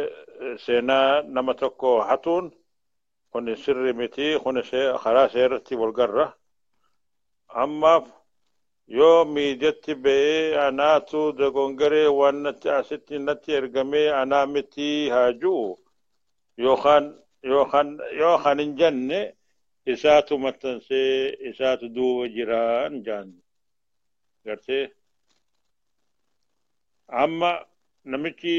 seenaa nama tokko hatuun kun sirri miti kun karaa seeratti wal garra ammaaf yoo miidiyatti ba'ee anaatu dogongaree waan natti asitti natti ergamee anaa miti haa ji'u yookaan hin jenne isaatu maxxansee isaatu duuba jiraan jaan gartee amma namichi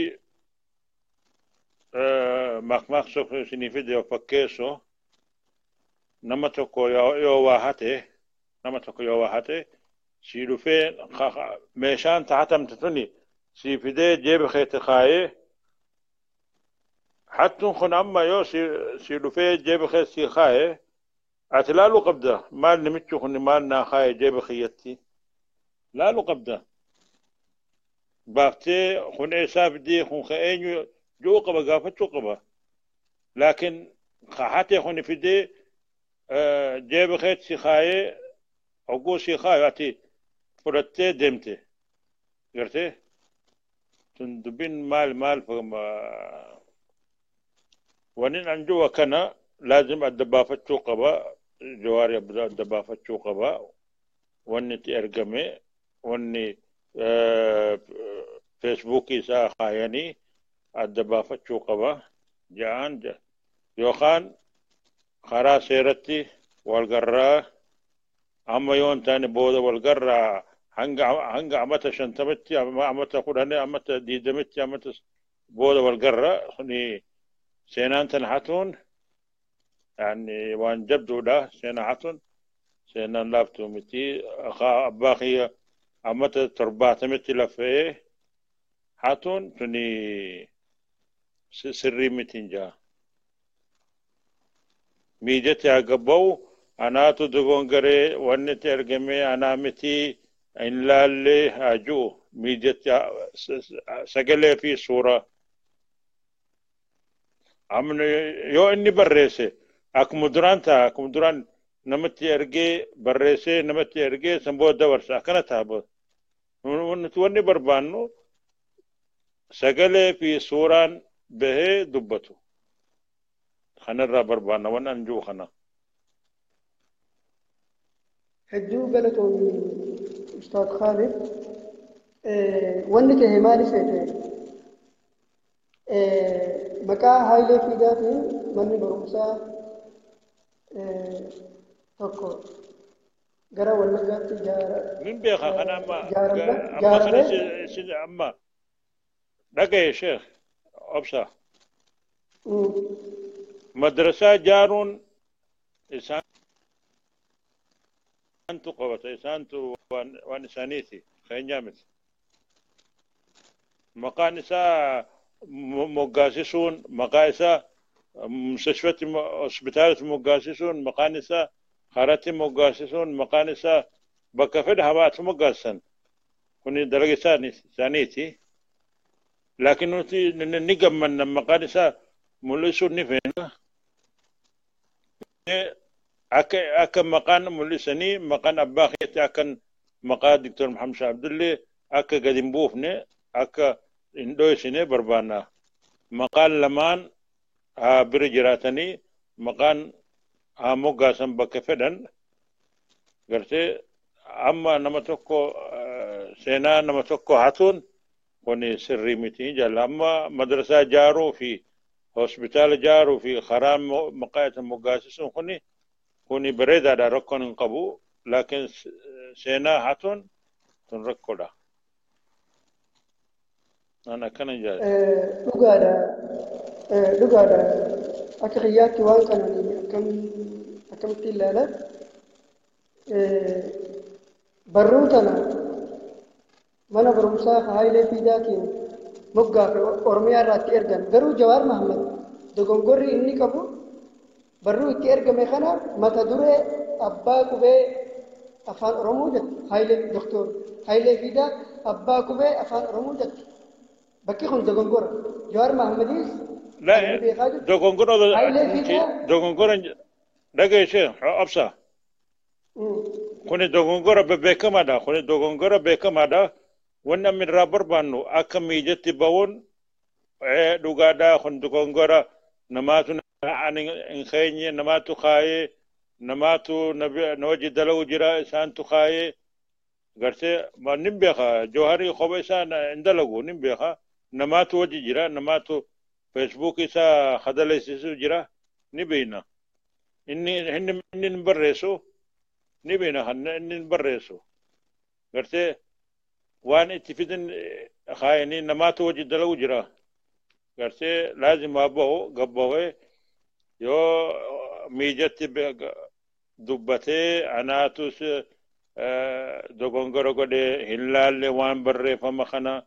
maqmaqsa isinii fide fakkeessu nama tokko yoo waa hate nama tokko yoo waa hate sii dhufee meeshaan hatamte tuni sii fidee jeeba keetti kaayee hattuun kun amma yoo sii dhufee jeeba kee sii kaayee ati laaluu qabda maal namichi kun maal naa kaayee jeeba kiyyatti laaluu qabda baaftee kun eessaa fidee kun ka eenyu ji'uu qaba gaafachuu qaba laakiin hatee kun fidee jeeba keetti si kaayee hogguu si kaayu ati fudhattee deemte gartee tun dubbiin maal maal wannin an jiru kana laazim adda baafachuu qaba Jawaari adda baafachuu qaba wanni itti ergame wanni Feesbuukii isaa kaayanii adda baafachuu qaba ja'aan yookaan karaa seeratti wal garraa amma yoo hin taane booda wal garraa hanga amata 50tti amata 10 amata 20tti amata booda wal garra suni seenaan tan hatuun yani waan jabduudha seenaa hatuun seenaan laaftuu miti abbaa kiyya amata 70tti lafee hatuun tuni sirrii mitiin jaa miidiyatti haa gabba'u anaatu dogongaree wanni itti ergame anaa miti hin laallee haa ji'u miidiyatti sagalee fi suuraa amni yoo inni barreesse akkuma duraan ta'a akkuma duraan namatti ergee barreessee namatti ergee san booda dabarsa akkana ta'a booda nuti wanni barbaannu sagalee fi suuraan Bahee dubbatu. Kanarraa barbaanna waan an jiru kana. Hedduu galatoomii Ustaad Khaalid. Wanni ta'e maali seete? Maqaa Hayilee Fiidaatiin manni barumsaa tokko gara Wallaggaatti Nin beeka kana amma amma kana amma dhagaye Sheekh obsa. Madrasaa jaaruun isaantu qabata, isaantu waan isaaniiti, keenyaa miti. Maqaan isaa moggaasisuun, maqaa isaa mustashfatti hospitaalatti moggaasisuun, maqaan isaa karatti moggaasisuun, maqaan isaa bakka fedha hawaasa moggaasan kuni dalaga isaaniiti. Laakiin nuti ni gammanna, maqaan isaa mul'isuun ni feena. Akka maqaan mul'isanii maqaan abbaa keetti akka maqaa Dr. Muhammad Shah Abdullee akka gadi hin buufne, akka hin dho'isine barbaanna. Maqaan lamaan haa bira jiraatanii, maqaan haa moggaasan bakka fedhan. Gartee amma nama tokko seenaa nama tokko hatuun kuni sirrii miti jalla. Amma madrasaa jaaruu fi hospitaala jaaruu fi karaa maqaa isa moggaasisuun kuni bareedaadha, rakkoon hin qabu. Laakiin seenaa hatuun tun rakkoodha. An akkana jaala. Dhugaadha. Dhugaadha. Akka kiyyaatti waan kana akkamitti ilaala? Barruu tana mana barumsaa Hayilee Fiidaatiin moggaafe Oromiyaa irraa itti ergan. Garuu Jawaar Mahammad dogongorri inni qabu barruu itti ergame kana mata duree abbaa qubee afaan Oromoo jetti. Hayilee Doktor Hayilee Fiidaa abbaa qubee afaan Oromoo jetti. Bakki kun dogongora. Jawaar Mahammadis beekaa jirtu. Dogongora dogongora dhagaye Sheekh obsa. Kuni dogongora beekamaadha. Kuni dogongora beekamaadha. Wanni amma irraa barbaannu akka miijatti ba'uun dhugaadhaa, kun dogongora namaatu ani hin keenye, namaatu kaayee, namaatu na wajji dalagu jira, isaantu kaayee. Gartee nin beeka, Jawaarii kopha isaa hin dalagu, nin beeka, namaatu wajji jira, namaatu Facebook isaa hadaleessisu jira, ni beekna. Inni inni hin barreessu ni beekna, inni hin barreessu. Gartee waan itti fidan kaayanii namaatu wajji dalagu jira. Gartee laazim haa bahu, gabbahee yoo miijatti dubbatee anaatu dogongora godhee hin laalle, waan barreeffama kana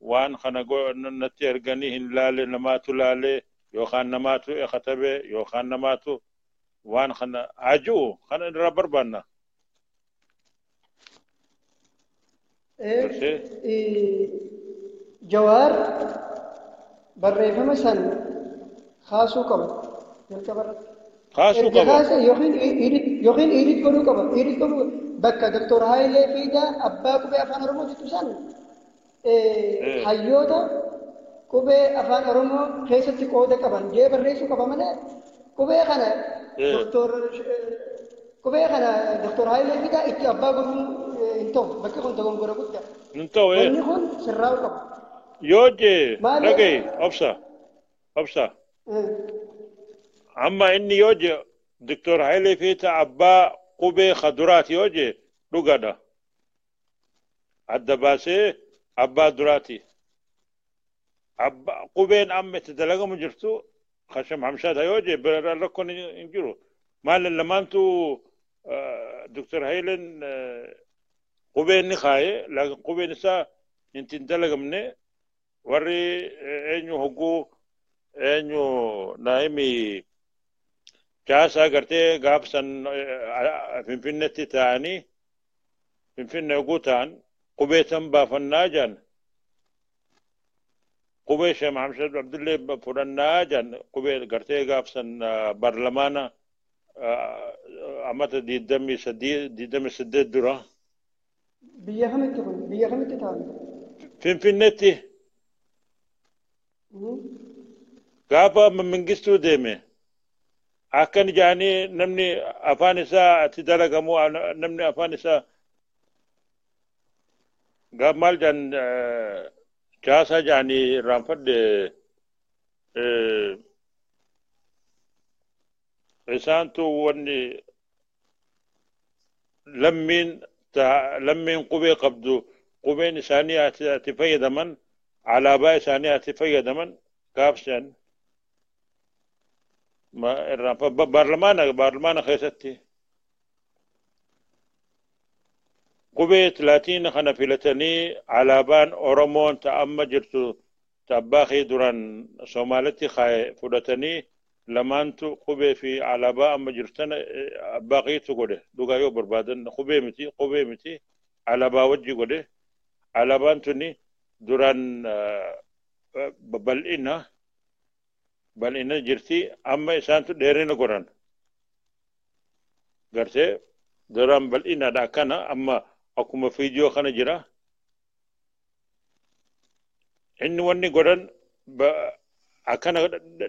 waan kana natti erganii hin laalle, namaatu laalee yookaan namaatu katabe yookaan namaatu waan kana haa ji'u kana irraa barbaanna. Jawaar barreeffama san kaasuu qaba jalqaba irratti. Kaasuu qaba. Yookiin edit godhuu qaba. Edit godhuu bakka Doktor Hayilee Fiidaa abbaa qubee afaan Oromoo jettu san hayyoota qubee afaan Oromoo keessatti qooda qaban jee barreessuu qaba malee qubee kana Doktor qubee kana Doktor Hayilee Fiidaa itti abbaa godhuun hin ta'u. Bakki kun dogongora guddaa. Hin ta'u. Wanni kun sirraa'uu qaba. Yoo jee dhagaye obsa obsa. Amma inni yoo jee Doktor Hayilee Fiidaa abbaa qubee kaduraati yoo jee dhugaadha. Adda baasee abbaa duraati. Qubeen amma itti dalagamu jirtu Khasham Hamshaadha yoo jee bira rakkoon hin jiru. Maal lamaantu Doktor Hayileen qubeen ni kaayee, laakiin qubeen isaa hin dalagamne. Warri eenyu hogguu eenyu naa'imi caasaa gartee gaafsan Finfinneetti ta'anii Finfinne hogguu ta'an qubee san baafannaa jedhan, qubee Sheekh Mahamad Abdullee fudhannaa jedhan, qubee gartee gaafsan baarlamaana amata 23 28 dura. Biyya kamitti kun? Biyya kamitti ta'an? Finfinneetti. Gaafa amma Mangistuu deeme akkan jaanii namni afaan isaa ati dalagamu namni afaan isaa gaaf maal jaan caasaa jaanii irraanfadhe isaantu wanni lammiin lammiin qubee qabdu qubeen isaanii ati fayyadaman alaabaa isaanii ati fayyadaman gaafsan ma irraanfa baarlamaana keessatti qubee laatiina kana filatanii alaabaan Oromoon ta amma jirtu ta abbaa kee duraan Somaalitti kaaye fudhatanii lamaantu qubee fi alaabaa amma jirtu tana abbaa keetu godhe dhugaa yoo barbaadan qubee miti alaabaa wajji godhe. Alaabaan tuni duraan bal'ina jirti, amma isaantu dheerina godhan. Gartee duraan bal'inaadha akkana, amma akkuma fiidiyoo kana jira. Inni wanni godhan akkana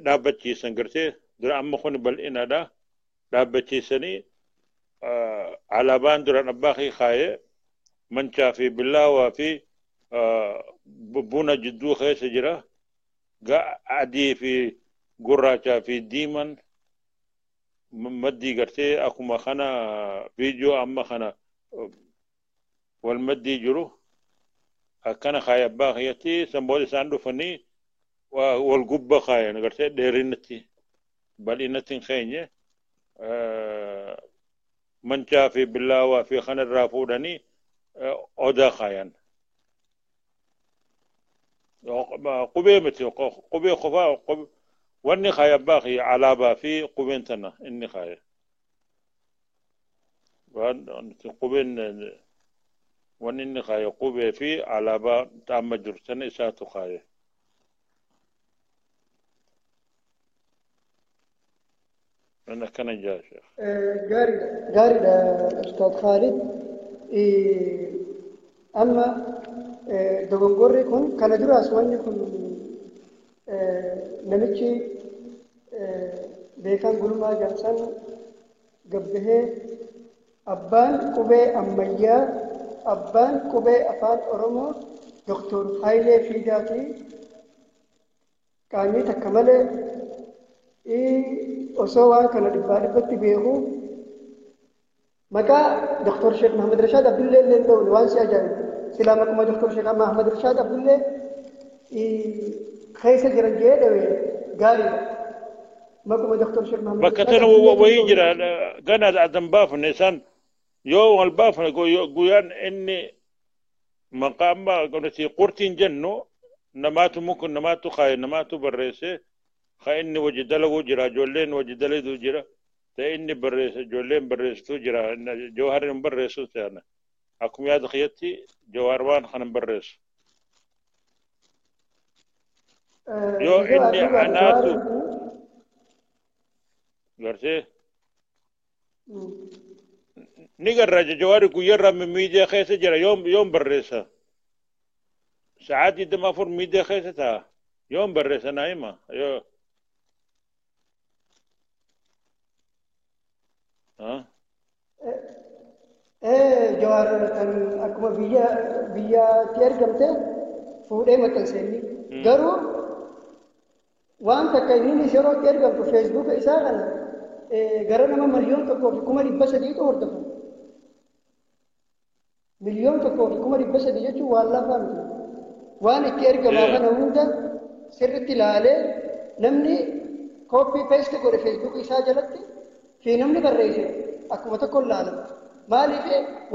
dhaabbachiisan. Gartee dura amma kun bal'inaadha dhaabbachiisanii alaabaan duraan abbaa kee kaayee mancaa fi billaawaa fi buna jidduu keessa jira, adii fi gurraachaa fi diiman maddii. Gartee akkuma kana viidiyoo amma kana wal maddii jiru akkana kaaya abbaa kiyyatti. San booda isaan dhufanii wal gubba kaayan. Gartee dheerinatti bal'inatti hin keenye. Mancaa fi billaawaa fi kana irraa fuudhanii odaa kaayan. Qubee miti, qubee qofaa wanni kaaya abbaa kiyya alaabaa fi qubeen tana inni kaaya qubeen wanni inni kaaya qubee fi alaabaa amma jirtu tana isaatu kaaya. أنا كان جاي شيخ. Gaariidha, gaariidha Ustaad Khaalid. Amma dogongorri kun kana duraas wanni kun namichi beekan Gulmaa Jaamsan gabbahee abbaan qubee ammayyaa, abbaan qubee afaan Oromoo Doktor Hayilee Fiidaatii qaanyii takka malee osoo waan kana dhibbaa dhibbatti beeku maqaa Dr. Sheekh Mahamad Rashaad Abdullee illee hin dhowne. Waan si ajaa'ibu silaa maquma Dr. Sheekh Mahamad Rashaad Abdullee keessa jiran jee dhawe gaariidha. Maquma Dr. Sheekh Mahamad Bakka Rashaad tana Abdullee wayii jira gana adan baafne isaan yoo wal baafne guyyaan inni maqaa amma nuti qurtiin jennu namaatu mukun namaatu kaaye namaatu barreesse ka inni waji dalaguu jira, ijoolleen waji dalaguu jira, ta inni barreesse ijoolleen barreessituu jira. Jawahar hin barreessu ta'ana akkuma yaada kiyyatti Jawaar waan kana hin barreessu yoo inni anaatu gartee ni garra. Jawaari guyyarraa miidiyaa keessa jira, yoom yoom barreessa? Sa'aatii 24 miidiyaa keessa ta'a, yoom barreessa naa hima yoo ha. Jawaar kan akkuma biyya biyyatti argamte fuudhee maxxanse inni. Garuu waan takka inni yeroo itti argamtu feesbuuka isaa kana gara nama 1,300,000tu hordofa. 1,300,000 jechuun waan lafaa miti. Waan itti ergamaa kana hunda sirriitti ilaalee namni copy paste godhe feesbuuka isaa jalatti fi namni barreesse akkuma tokko ilaalama. Maaliif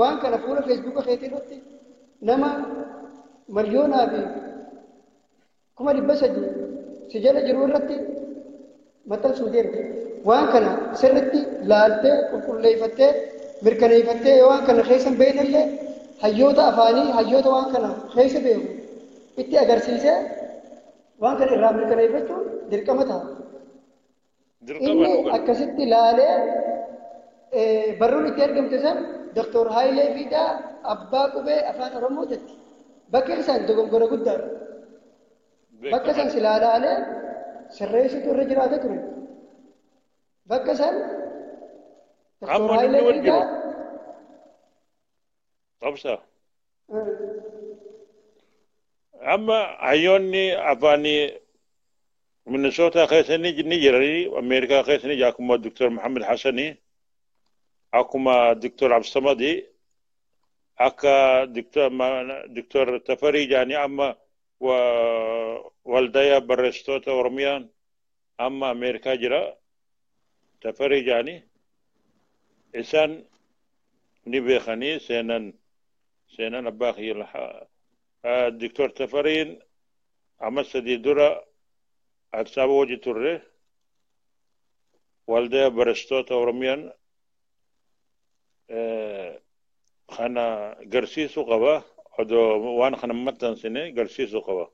waan kana fuula feesbuuka keetii irratti nama 1,300,000 si jala jiru irratti maxxansuu deemte? Waan kana sirriitti laaltee qulqulleeffattee mirkaneeffattee waan kana keessa hin beeknellee hayyoota afaanii, hayyoota waan kana keessa beeku itti agarsiisee waan kana irraa mirkaneeffachuun dirqama ta'a. Dirqama Inni dhuga. akkasitti laalee barruun itti argamte san Dr. Hayilee Fiidaa abbaa qubee afaan Oromoo jetti. Bakka isaan dogongora guddaadha. Bakka san silaa laalee Sirreessitu irra jiraata ture. Bakka san Amma namni wal jiru. Obsa. Amma hayyoonni afaanii Minnesota keessa ni jiranii, Ameerikaa keessa ni jira, akkuma Dr. Muhammad Hassani, akkuma Dr. Absamadi, akka Dr. Tafarii jaanii amma waldayaa barreessitoota Oromiyaan amma Ameerikaa jira. Tafarii jaanii isaan ni beekanii seenan abbaa kiyya. Dr. Tafariin amma 3 dura Addis Ababa hojii turre, waldayaa barreessitoota Oromiyaan kana garsiisuu qaba. Odoo waan kana maxxansine garsiisuu qaba.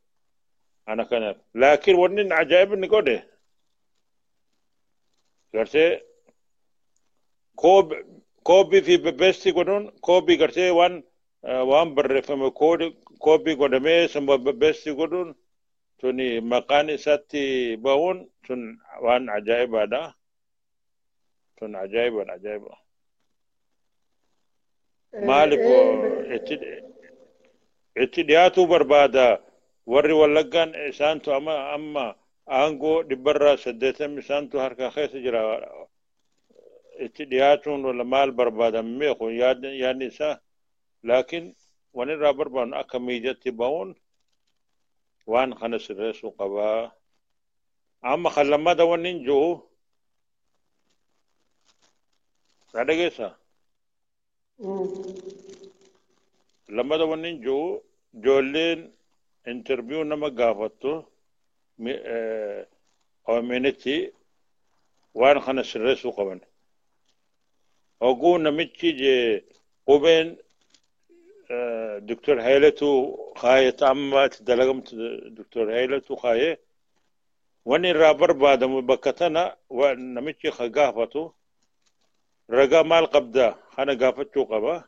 Ana kanaaf. Laakiin wanni ajaa'ib inni godhe gartee copy fi paste godhuun, copy gartee waan barreeffame copy godhamee sama paste godhuun tuni maqaan isaatti bahuun tun waan ajaa'ibaadha. Tun ajaa'ibaadha, ajaa'iba. Maaliif itti dhiyaatuu barbaada? Warri Wallaggaan isaantu amma aangoo 80% isaantu harka keessa jira. Itti dhiyaatuun wala maal barbaadan beeku yaadni isaa, laakiin wanni irraa barbaadnu akka miidiyatti bahuun waan kana sirreessuu qabaa. Amma kan lammata wanni hin jiru na dhageessa. Lammata wanni hin jiru, ijoolleen interview nama gaafattu OMN'tti waan kana sirreessuu qaban. Oguu namichi je qubeen Dr. Hayiletu kaayeta, amma itti dalagamtu Dr. Hayiletu kaaye, wanni irraa barbaadamu bakka tana namichi ka gaafatu ragaa maal qabda kana gaafachuu qaba.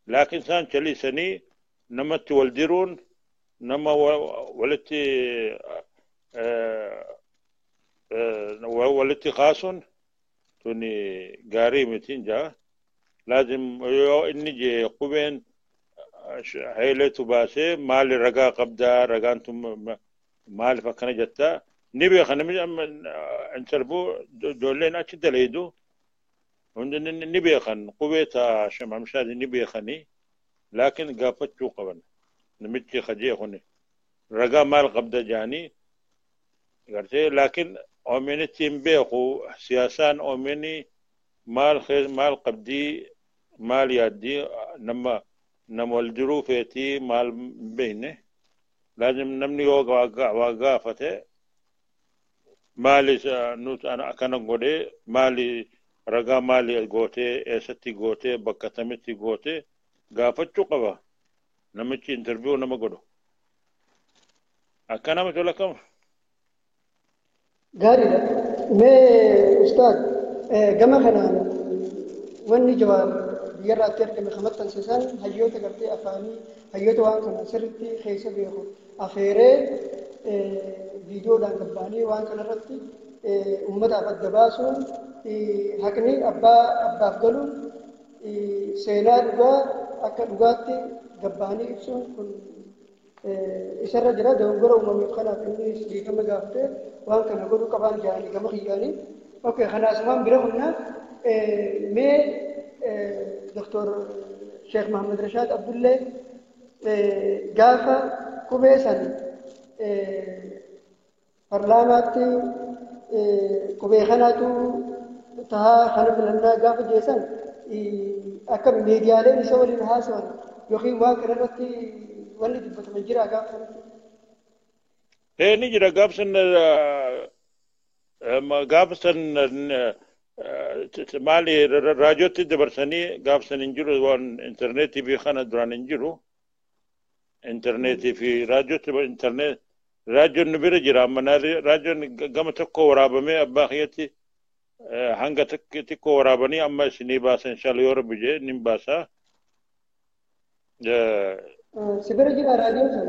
Laakiin isaan calisanii namatti wal diruun, nama walitti kaasuun tuni gaarii mitiin jaa. Laazim yoo inni jee qubeen Hayileetu baasee, maali ragaa qabdaa? Ragaan tun maaliif akkana jettaa? Ni beeka namni amma interview ijoolleen achi dalaydu hundi ni beekan, qubee taa shamamshaadi ni beekanii, laakiin gaafachuu qaban namichi kajee kuni ragaa maal qabda jaanii gartee. Laakiin OMN'tti hin beeku siyaasaan OMN maal maal qabdii, maal yaaddii, nama wal diruu feetii maal hin beekne. Laazim namni yoo waa gaafate, maali nuti akkana godhee, maali ragaa, maali gootee, eessatti gootee, bakka tamitti gootee gaafachuu qaba namichi interview nama godhu. Akka nama tola kam. Gaariidha. Mee ustaad, gama kanaan wanni Jawaar biyyarraatti argame kan maxxansiisan hayyoota gartee afaanii, hayyoota waan kana sirriitti keessa beeku afeeree viidiyoodhaan gabbaanii waan kanarratti uummataaf adda baasuun, haqni abbaa abbaaf galuun, seenaa dhugaa akka dhugaatti gabbaanii ibsuun kun isarra jira. Dogongora uumameef kanaaf inni dhiifama gaafatee waan kana godhuu qabaan jedhanii gama kiyyaanii. Okay, kanaasumaan bira humna mee Dr. Sheekh Mahamad Rashaad Abdullee gaafa qubee san parlaamaatti qubee kanaatu tahaa kana filannaa gaafa jeessan, akka miidiyaaleen isa waliin haasawan yookiin waan kana irratti wanni dubbataman jira gaafa sanatti? Ee, ni jira. Gaafa san maali, raadiyootti dabarsanii. Gaafa san hin jiru waan intarneetii fi kana, duraan hin jiru intarneetii fi raadiyootti. Intarneet raadiyoon nu bira jira amma. Raadiyoon gama tokko waraabamee abbaa kiyyatti hanga xiqqoo waraabanii amma isinii baasa, inshallah, yoo Rabbi jee nin baasa. Si bira jira raadiyoon sun?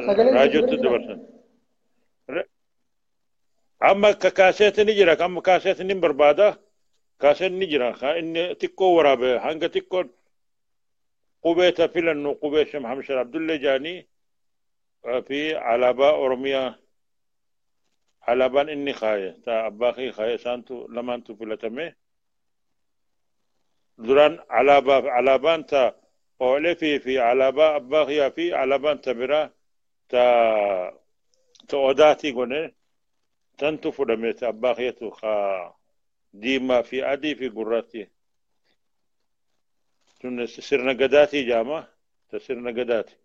Sagaleen si bira Raadiyootti jira? dabarsan. Amma kaaseetiin ni jira, amma kaaseetiin ni barbaada. Kaaseen ni jira, inni xiqqoo waraabe hanga xiqqoo qubee ta filannu qubee Sheekh Muhammad Shah Abdullee jaanii fi alaabaa Oromiyaa alaabaan inni kaaye ta abbaa kee kaaye isaantu lamaantu filatame. Duraan alaabaa alaabaan ta OLF fi alaabaa abbaa kiyyaa fi alaabaan ta biraa ta ta odaatii gone tantu fudhame ta abbaa kiyyatu kaa diimaa fi adii fi gurraatti. Tun sirna gadaatii jaama ta sirna gadaati.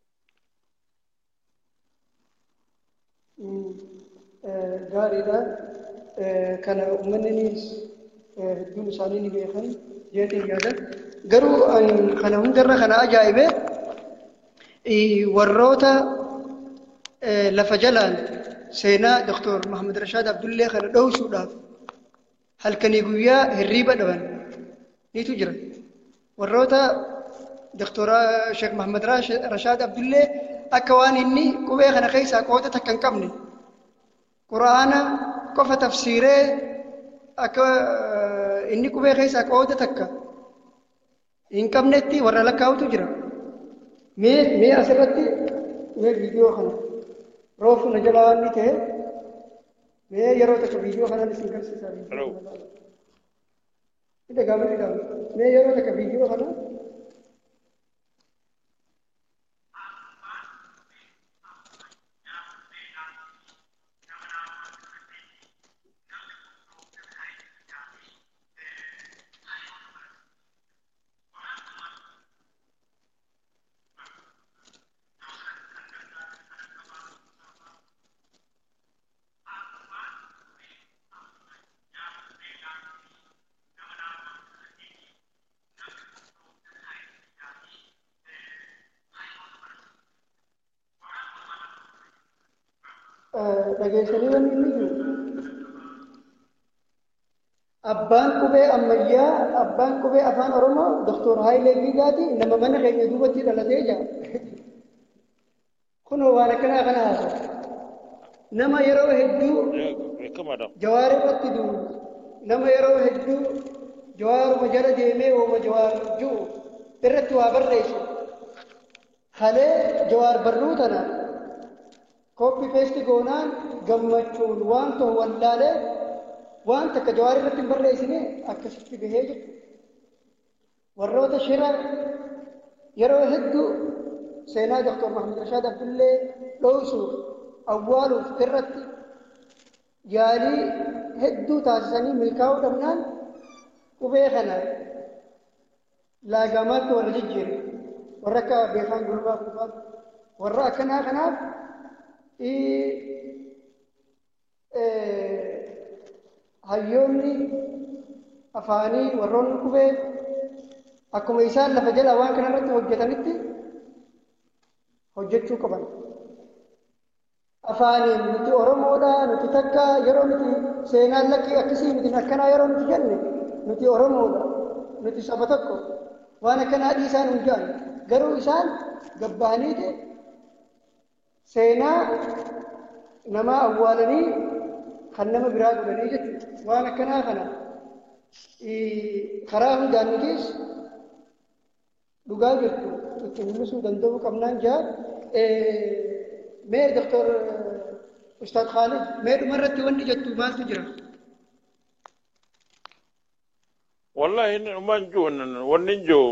Gaariidha. Kana uummannis hedduun isaanii ni beekan jeetiin yaada. Garuu kana hundarra kana ajaa'ibe warroota lafa jalaan seenaa Dr. Muhammad Rashaad Abdullee kana dhoowsuudhaaf halkanii guyyaa hirriiba dhaban nitu jira. Warroota Dr. Sheekh Muhammad Rashaad Abdullee akka waan inni qubee kana keessaa qooda takka hin qabne Quraana qofa tafsiiree akka inni qubee keessaa qooda takka hin qabnetti warra lakkaa'utu jira. Mee asirratti mee viidiyoo kana roofu na jalaa waan inni ta'e mee yeroo takka viidiyoo kanaan isin garsiisa. Dhagaama dhagaama. Mee yeroo takka viidiyoo kana dhageessanii wanni inni jiru abbaan qubee ammayyaa abbaan qubee afaan Oromoo Dr. Hayilee Fiidaati nama mana keenya duubatti dhalatee jira. Kunoo waan akkanaa kana haasa'u. Nama yeroo hedduu Jawaar irratti duulu nama yeroo hedduu Jawaaruma jala deemee wooma Jawaar ji'u irratti waa barreessu. Halee Jawaar barruu tana koppii peesti goonaan gammachuun waan ta'u wallaalee waan takka Jawaar irratti hin barreessine akkasitti bahee jechuudha. Warroota shira yeroo hedduu seenaa Dr. Muhammad Rashaad Abdullee dhoowsuuf awwaaluuf irratti yaalii hedduu taasisanii milkaa'uu dhabnaan qubee kana laagamaatti warra jijjiire warra akka Beekaan Gulbaa Kuufaa warra akkanaa kanaaf hayyoonni afaanii warroonni qubee akkuma isaan lafa jala waan kana irratti hojjetanitti hojjechuu qaban. Afaaniin nuti Oromoodha, nuti takka yeroo nuti seenaan lakkii akkasii nuti akkanaa yeroo nuti jenne nuti Oromoodha, nuti saba tokko waan akkanaa dhiisaan hin jedhan. Garuu isaan gabbahaniiti seenaa namaa awwaalanii kan nama biraa godhanii jechuudha. Waan akkanaa kana karaa hundaan nutis dhugaa jirtu itti mul'isuu danda'uu qabnaan jaa. Mee Dr. Ustaad Khaalid mee dhumarratti wanni jettu maaltu jira? Wallahi waan jiru wanni jiru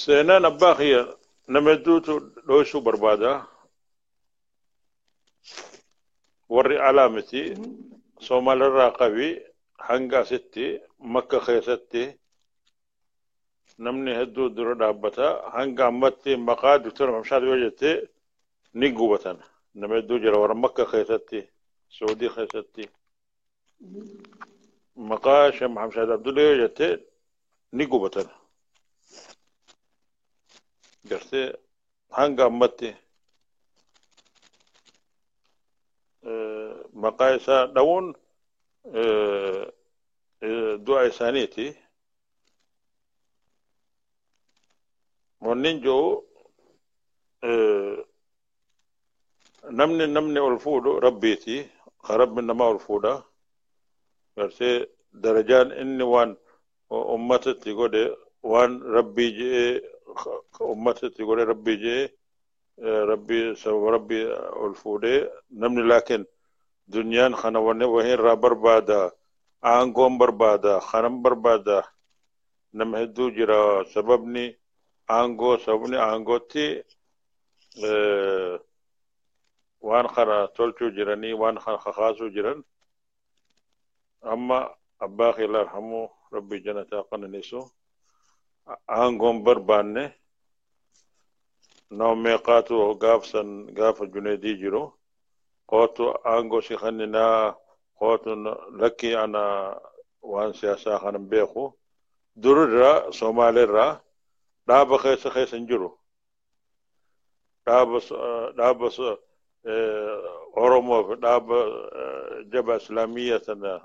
seenaan abbaa kiyya nama hedduutu dhoosuu barbaada. Warri alaa miti Soomaalirraa qabi hanga asitti Makka keessatti namni hedduu dura dhaabbata hanga ammatti maqaa Dr. Mamshaad yoo jette ni gubatan. Nama hedduu jira warra Makka keessatti Saudii keessatti maqaa Sheekh Muhammad Shaad Abdullee yoo jette ni gubatan. Gartee hanga ammatti maqaa isaa dhawuun du'a isaaniiti. Wanni jiru namni ol fuudhu rabbiiti. Rabbi namaa ol fuudha. Gartee darajaan inni waan ummatatti godhe, waan Rabbii je'ee ummatatti godhe, Rabbii je'ee, Rabbii sababa Rabbii ol fuudhee namni. Laakiin duniyaan kana wanni wahii irraa barbaada, aangoon barbaada, kanan barbaada, nama hedduu jira. Sababni aangoo, sababni aangootti waan kana tolchuu jiranii, waan kana kakaasuu jiran. Amma abbaa kee Allah yarhamu, Rabbi janataa qananiisu, aangoon barbaanne. Nama meeqaatu gaafsan gaafa Juneedii jiru kootu aangoo si kenninaa, kootu, lakki, ana waan siyaasaa kanan beeku. Durirraa Somaaleerraa dhaaba keessa keessa hin jiru, dhaaba Oromoo fi dhaaba jaba Islaamiyya sana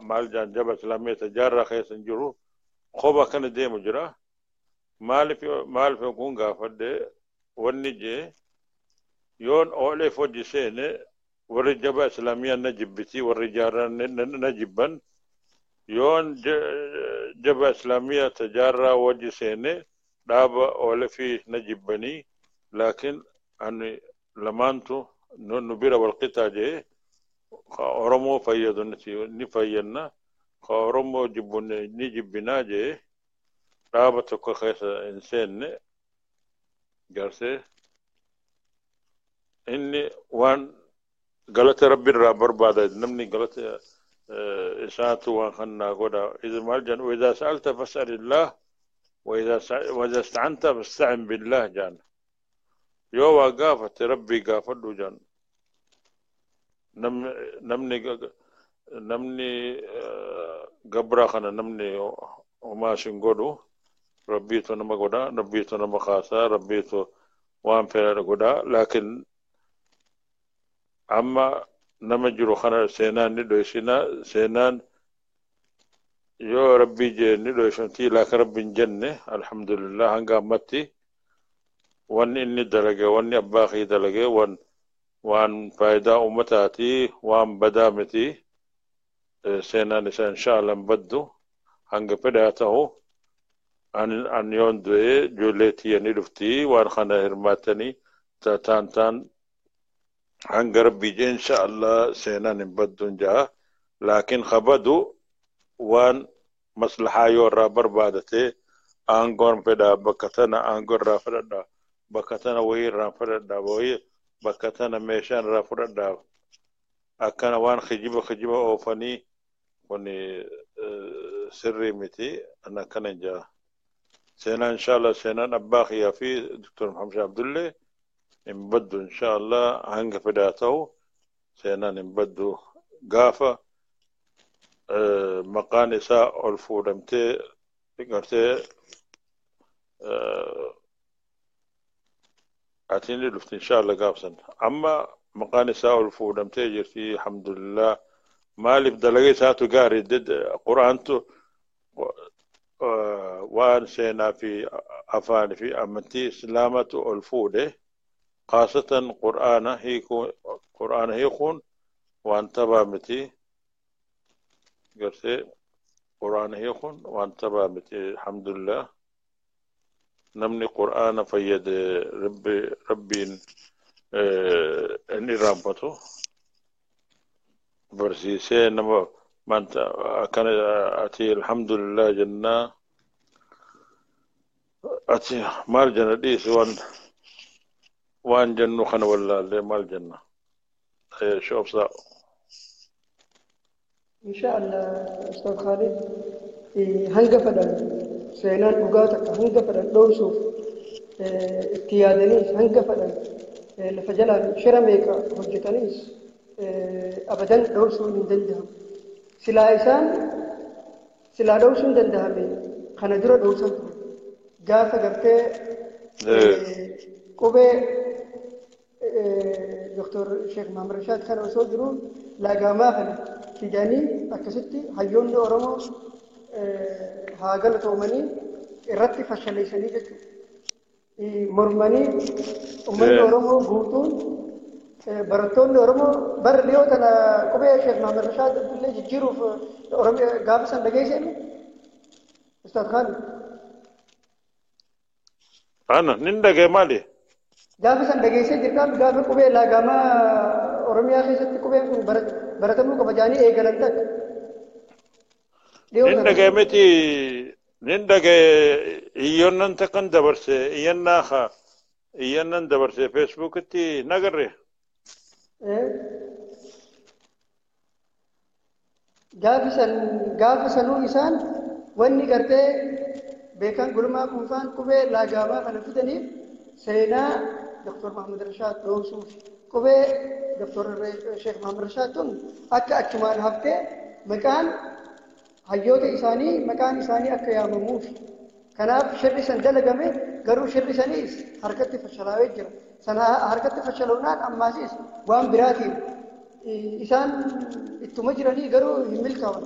maal jaan, jaba Islaamiyya tajaarraa keessa hin jiru, kopha kana deemu jira. Maaliif maaliif kun gaafadhe, wanni jee yoon ooleef hojii seene warri jaba Islaamiyyaa na jibbiti, warri jaarraa na jibban. Yoon jaba Islaamiyyaa tajaarraa wajji seene dhaaba oolefii na jibbanii. Laakiin ani lamaantu nu bira walqixaa jee, ka Oromoo fayyadu ni fayyanna, ka Oromoo jibbu ni jibbinaa jee dhaaba tokko keessa hin seenne. Garsee inni waan galata Rabbi irraa barbaada, namni galata isaatu waan kannaa godha. إذا maal jedhan, وإذا سألت فاسأل الله وإذا استعنت فاستعن بالله jaan. Yoo waa gaafate Rabbii gaafadhu jaan. Namni gabraa kana namni homaa sin godhu, Rabbiitu nama godha, Rabbiitu nama kaasaa, Rabbiitu waan fedhe godha. Laakiin amma nama jiru kana seenaan ni dhoysina. Seenaan yoo Rabbii jee ni dhoysamti, laakiin Rabbi hin jenne. Alhamdulillah, hanga ammatti wanni inni dalage, wanni abbaa kii dalage, waan faayidaa ummataati, waan badaa miti. Seenaan isaa insha Allah hin baddu hanga fedhe haa ta'u. An yoon du'e ijoollee tiyya ni dhufti, waan kana hirmaatanii taan taan hanga Rabbii jee insha Allah seenaan hin baddu hin ja'a. Laakiin kabadu waan maslahaa yoo irraa barbaadate, aangoon fedha bakka tana, aangoo irraa fedhadha bakka tana, wayii irraa fedhadha, wayii bakka tana meeshaan irraa fudhadha, akkana waan kijiba kijiba oofanii kun sirrii miti. An akkana hin ja'a. Seenaan insha Allah seenaan abbaa kiyyaa fi Dr. Muhammad Abdullee hin baddu insha Allah. Hanga fedhaa ta'u seenaan hin baddu. Gaafa maqaan isaa ol fuudhamtee gartee atiin ni dhufti insha Allah gaafsan. Amma maqaan isaa ol fuudhamtee jirti, alhamdulillah. Maaliif? Dalaga isaatu gaarii, quraantu waan seenaa fi afaan fi amantii Islaamatu ol fuudhe, khaasatan Qur'aana hiikuu. Qur'aana hiikuun waan tabaa miti gartee, Qur'aana hiikuun waan tabaa miti. Alhamdulillah, namni Qur'aana fayyade Rabbi Rabbiin inni irraanfatu barsiisee nama manta akkana. Ati alhamdulillah jennaa. Ati maal jenna? Dhiisi, waan jennu kana wallaallee maal jenna? Shoobsaa. Insha Allah, Ustaz Khalid, hanga fedhan seenaan dhugaa takka hanga fedhan dhoofsuuf itti yaadaniis, hanga fedhan lafa jalaan shira meeqa hojjetaniis, abadan dhoofsuun hin danda'amu. Silaa isaan silaa dhoofsuun danda'ame kana dura dhoofsan ture. Gaafa gartee qubee Dr. Sheekh Mahamad Rashaad kana osoo jiru laagamaa kana fidanii akkasitti hayyoonni Oromoo haa galatoomanii irratti fashaleessanii jechuudha. Mormanii uummanni Oromoo guutuun Barattoonni Oromoo bara dhiyoo tana qubee Sheekh Mahamad Rashaad Abdullee jijjiiruuf Oromiyaa gaafa san dhageessee Ustaad Khaalid. Ana nin dhagee maali? Gaafa san dhageessee jirtaan gaafa qubee laagamaa Oromiyaa keessatti qubeen kun baratamuu qaba jedhanii eegalan takka. Nin dhagee miti nin dhagee iyyannan takkan dabarse iyyannaa haa iyyannan dabarse feesbuukitti nagarre. Gaafa sanuu isaan wanni gartee beekan gulmaa kunfaan qubee laagaamaa kana fidaniif seenaa Dr. Mahamad Rashaad dhoomsuuf qubee Dr. Sheekh Mahamad Rashaad tun akka achumaan haftee maqaan hayyoota isaanii maqaan isaanii akka yaamamuuf. Kanaaf shirri san dalagame garuu shirri saniis harkatti fashalaa'ee jira. Sana harkatti fashalaa'uudhaan ammaasis waan biraatiin isaan ittuma jiranii garuu hin milkaa'an.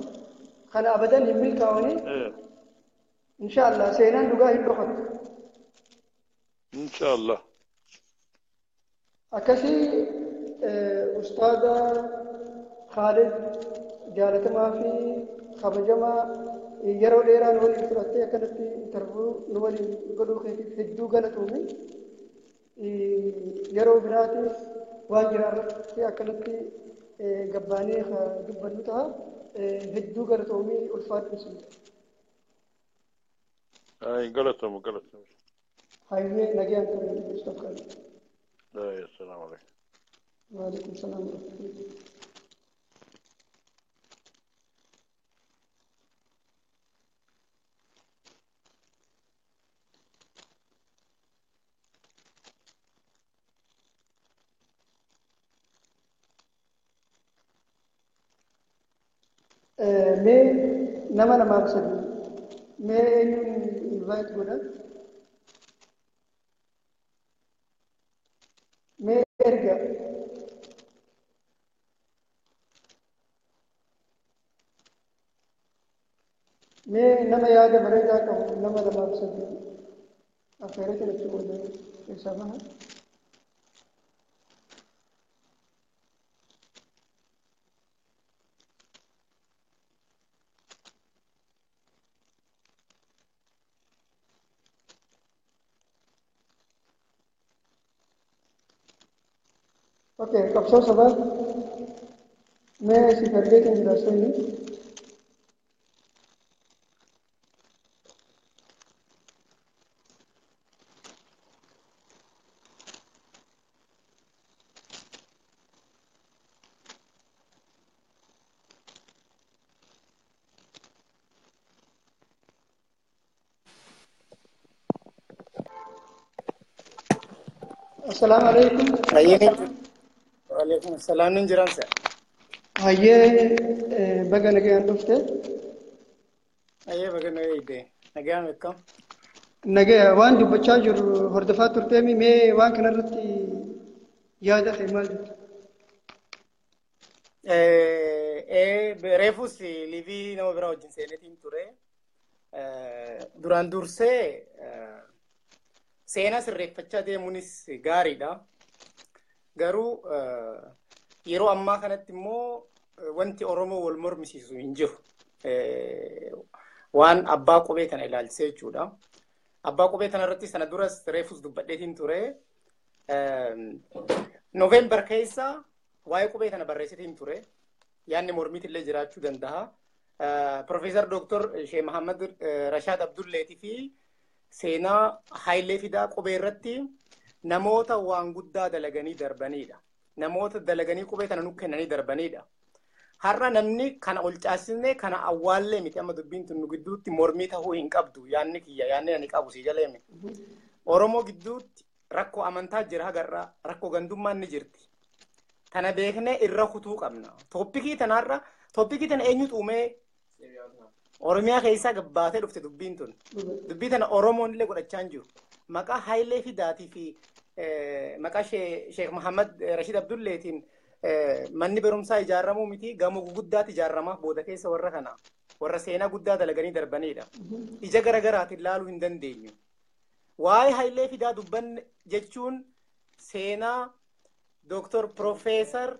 Kana abadan hin milkaa'anii insha Allah seenaan dhugaa hin dhokattu. Insha Allah. Akkasii ustaada Khaalid jaalatamaa fi kabajamaa yeroo dheeraa nu waliin fudhattee akkanatti interview nu waliin godhuu keetiif hedduu galatoomi. Yeroo biraatiif waan jiraa irratti akkanatti gabbaanee dubbannu ta'a. Hedduu galatoomii ulfaadhu sun. Galatoomu galatoomu. Hayyee nagaan ture Ustaad Khaalid. Assalaamu alaikum. Waalaikum salaam wa rahmatullahi. Mee nama lamaaf sadii mee eenyuun invite godha? Mee erga mee nama yaada bareedaa qabu nama lamaaf sadii affeeree achi booda keessaa baha. Okay, qabsoo sabaa mee si ergeetiin jira seeni. Assalaamu alaikum. Hayyee. Waalaikum salaam nin jiran sa. Hayyee baga nagaan dhufte. Hayyee baga nagaan nagaan akkam. Nagaya waan dubbachaa jiru hordofaa turteemi mee waan kanarratti yaada kee maal jettu? Reefus live nama biraa wajjin seenetiin ture. Duraan dursee seenaa sirreeffachaa deemuunis gaariidha. Garuu yeroo ammaa kanatti immoo wanti Oromoo wal mormisiisu hin jiru. Waan abbaa qubee kana ilaalchisee jechuudha. Abbaa qubee kana irratti sana duras reefus dubbadheetiin ture. Noovembar keessa waa'ee qubee kana barreessitiin ture. Yaanni mormiitillee jiraachuu danda'a. Profeesar Dooktor Sheekh Mahamad Rashaad Abdulleetii fi seenaa Hayilee Fidaa qubee irratti namoota waan guddaa dalaganii darbanidha. Namoota dalaganii qubee kana nu kennanii darbanidha. Har'a namni kana ol caasisnee kana awwaallee miti amma dubbiin tun nu gidduutti mormii ta'uu hin qabdu yaanni kiyya yaanni ani qabu si jaleeme. Oromoo gidduutti rakkoo amantaa jira hagarraa rakkoo gandummaan ni jirti. Tana beeknee irra kutuu qabna. Topic tanarra topic tana eenyutu uumee Oromiyaa keessaa gabbaatee dhufte dubbiin tun. Dubbii tana Oromoon illee godhachaa hin jiru. Maqaa Hayilee Fidaatii fi maqaa Sheekh Mahamad Rashid Abdulleetiin manni barumsaa ijaaramuu miti gamoo guguddaatti ijaaramaaf booda keessa warra kana warra seenaa guddaa dalaganii darbanidha. Ija garagaraatiin laaluu hin dandeenyu. Waa'ee Hayilee Fidaa dubbanne jechuun seenaa Dooktor Profeesar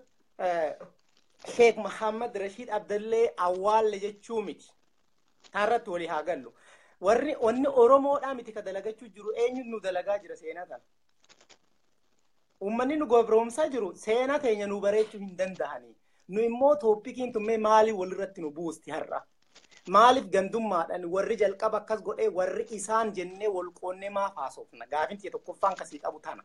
Sheek Mahammad Rashiid Abdallee awwaalle jechuu miti. Taarratti walii haa gallu. Warri wanni Oromoodhaa miti ka dalagachuu jiru eenyu nu dalagaa jira seenaa kana. Uummanni nu gabroomsaa jiru seenaa teenya nu bareechuu hin danda'anii. Nu immoo tooppikiin tummee maalii walirratti nu buusti har'a? Maaliif gandummaadhaan warri jalqaba akkas godhee warri isaan jennee wal qoonnee maaf haasofna? Gaafin tiyya tokkoffaan kasii qabu tana.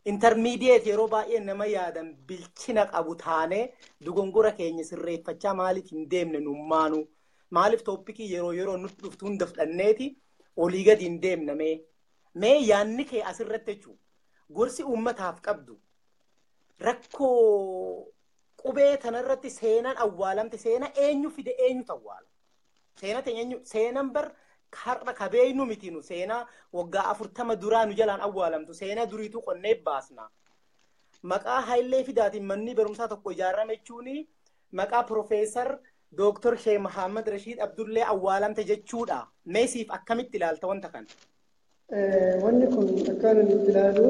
Intermediate yeroo baay'ee nama yaadan bilchina qabu taanee dogongora keenya sirreeffachaa maaliif hin deemne nummaanuu? Maaliif tooppikii yeroo yeroo nutti dhuftu hunda fudhanneeti olii gadi hin deemna mee? Mee yaanni kee asirratti jechuudha. Gorsi uummataaf qabdu rakkoo qubee tanarratti seenaan awwaalamte seenaa eenyu fide eenyutu awwaala? Seenaa teenya eenyu seenaan bar har'a kabeeynu miti nu seenaa waggaa 40 duraa nu jalaan awwaalamtu seenaa duriitu qonnee baasna. Maqaa Hayilee Fidaatiin manni barumsaa tokko ijaarame jechuun maqaa Profeesar Dooktor Sheek Mahammad Rashiid Abdullee awwaalamte jechuudha. Mee siif akkamitti ilaalta wanta kana? Wanni kun akkaan inni ilaalu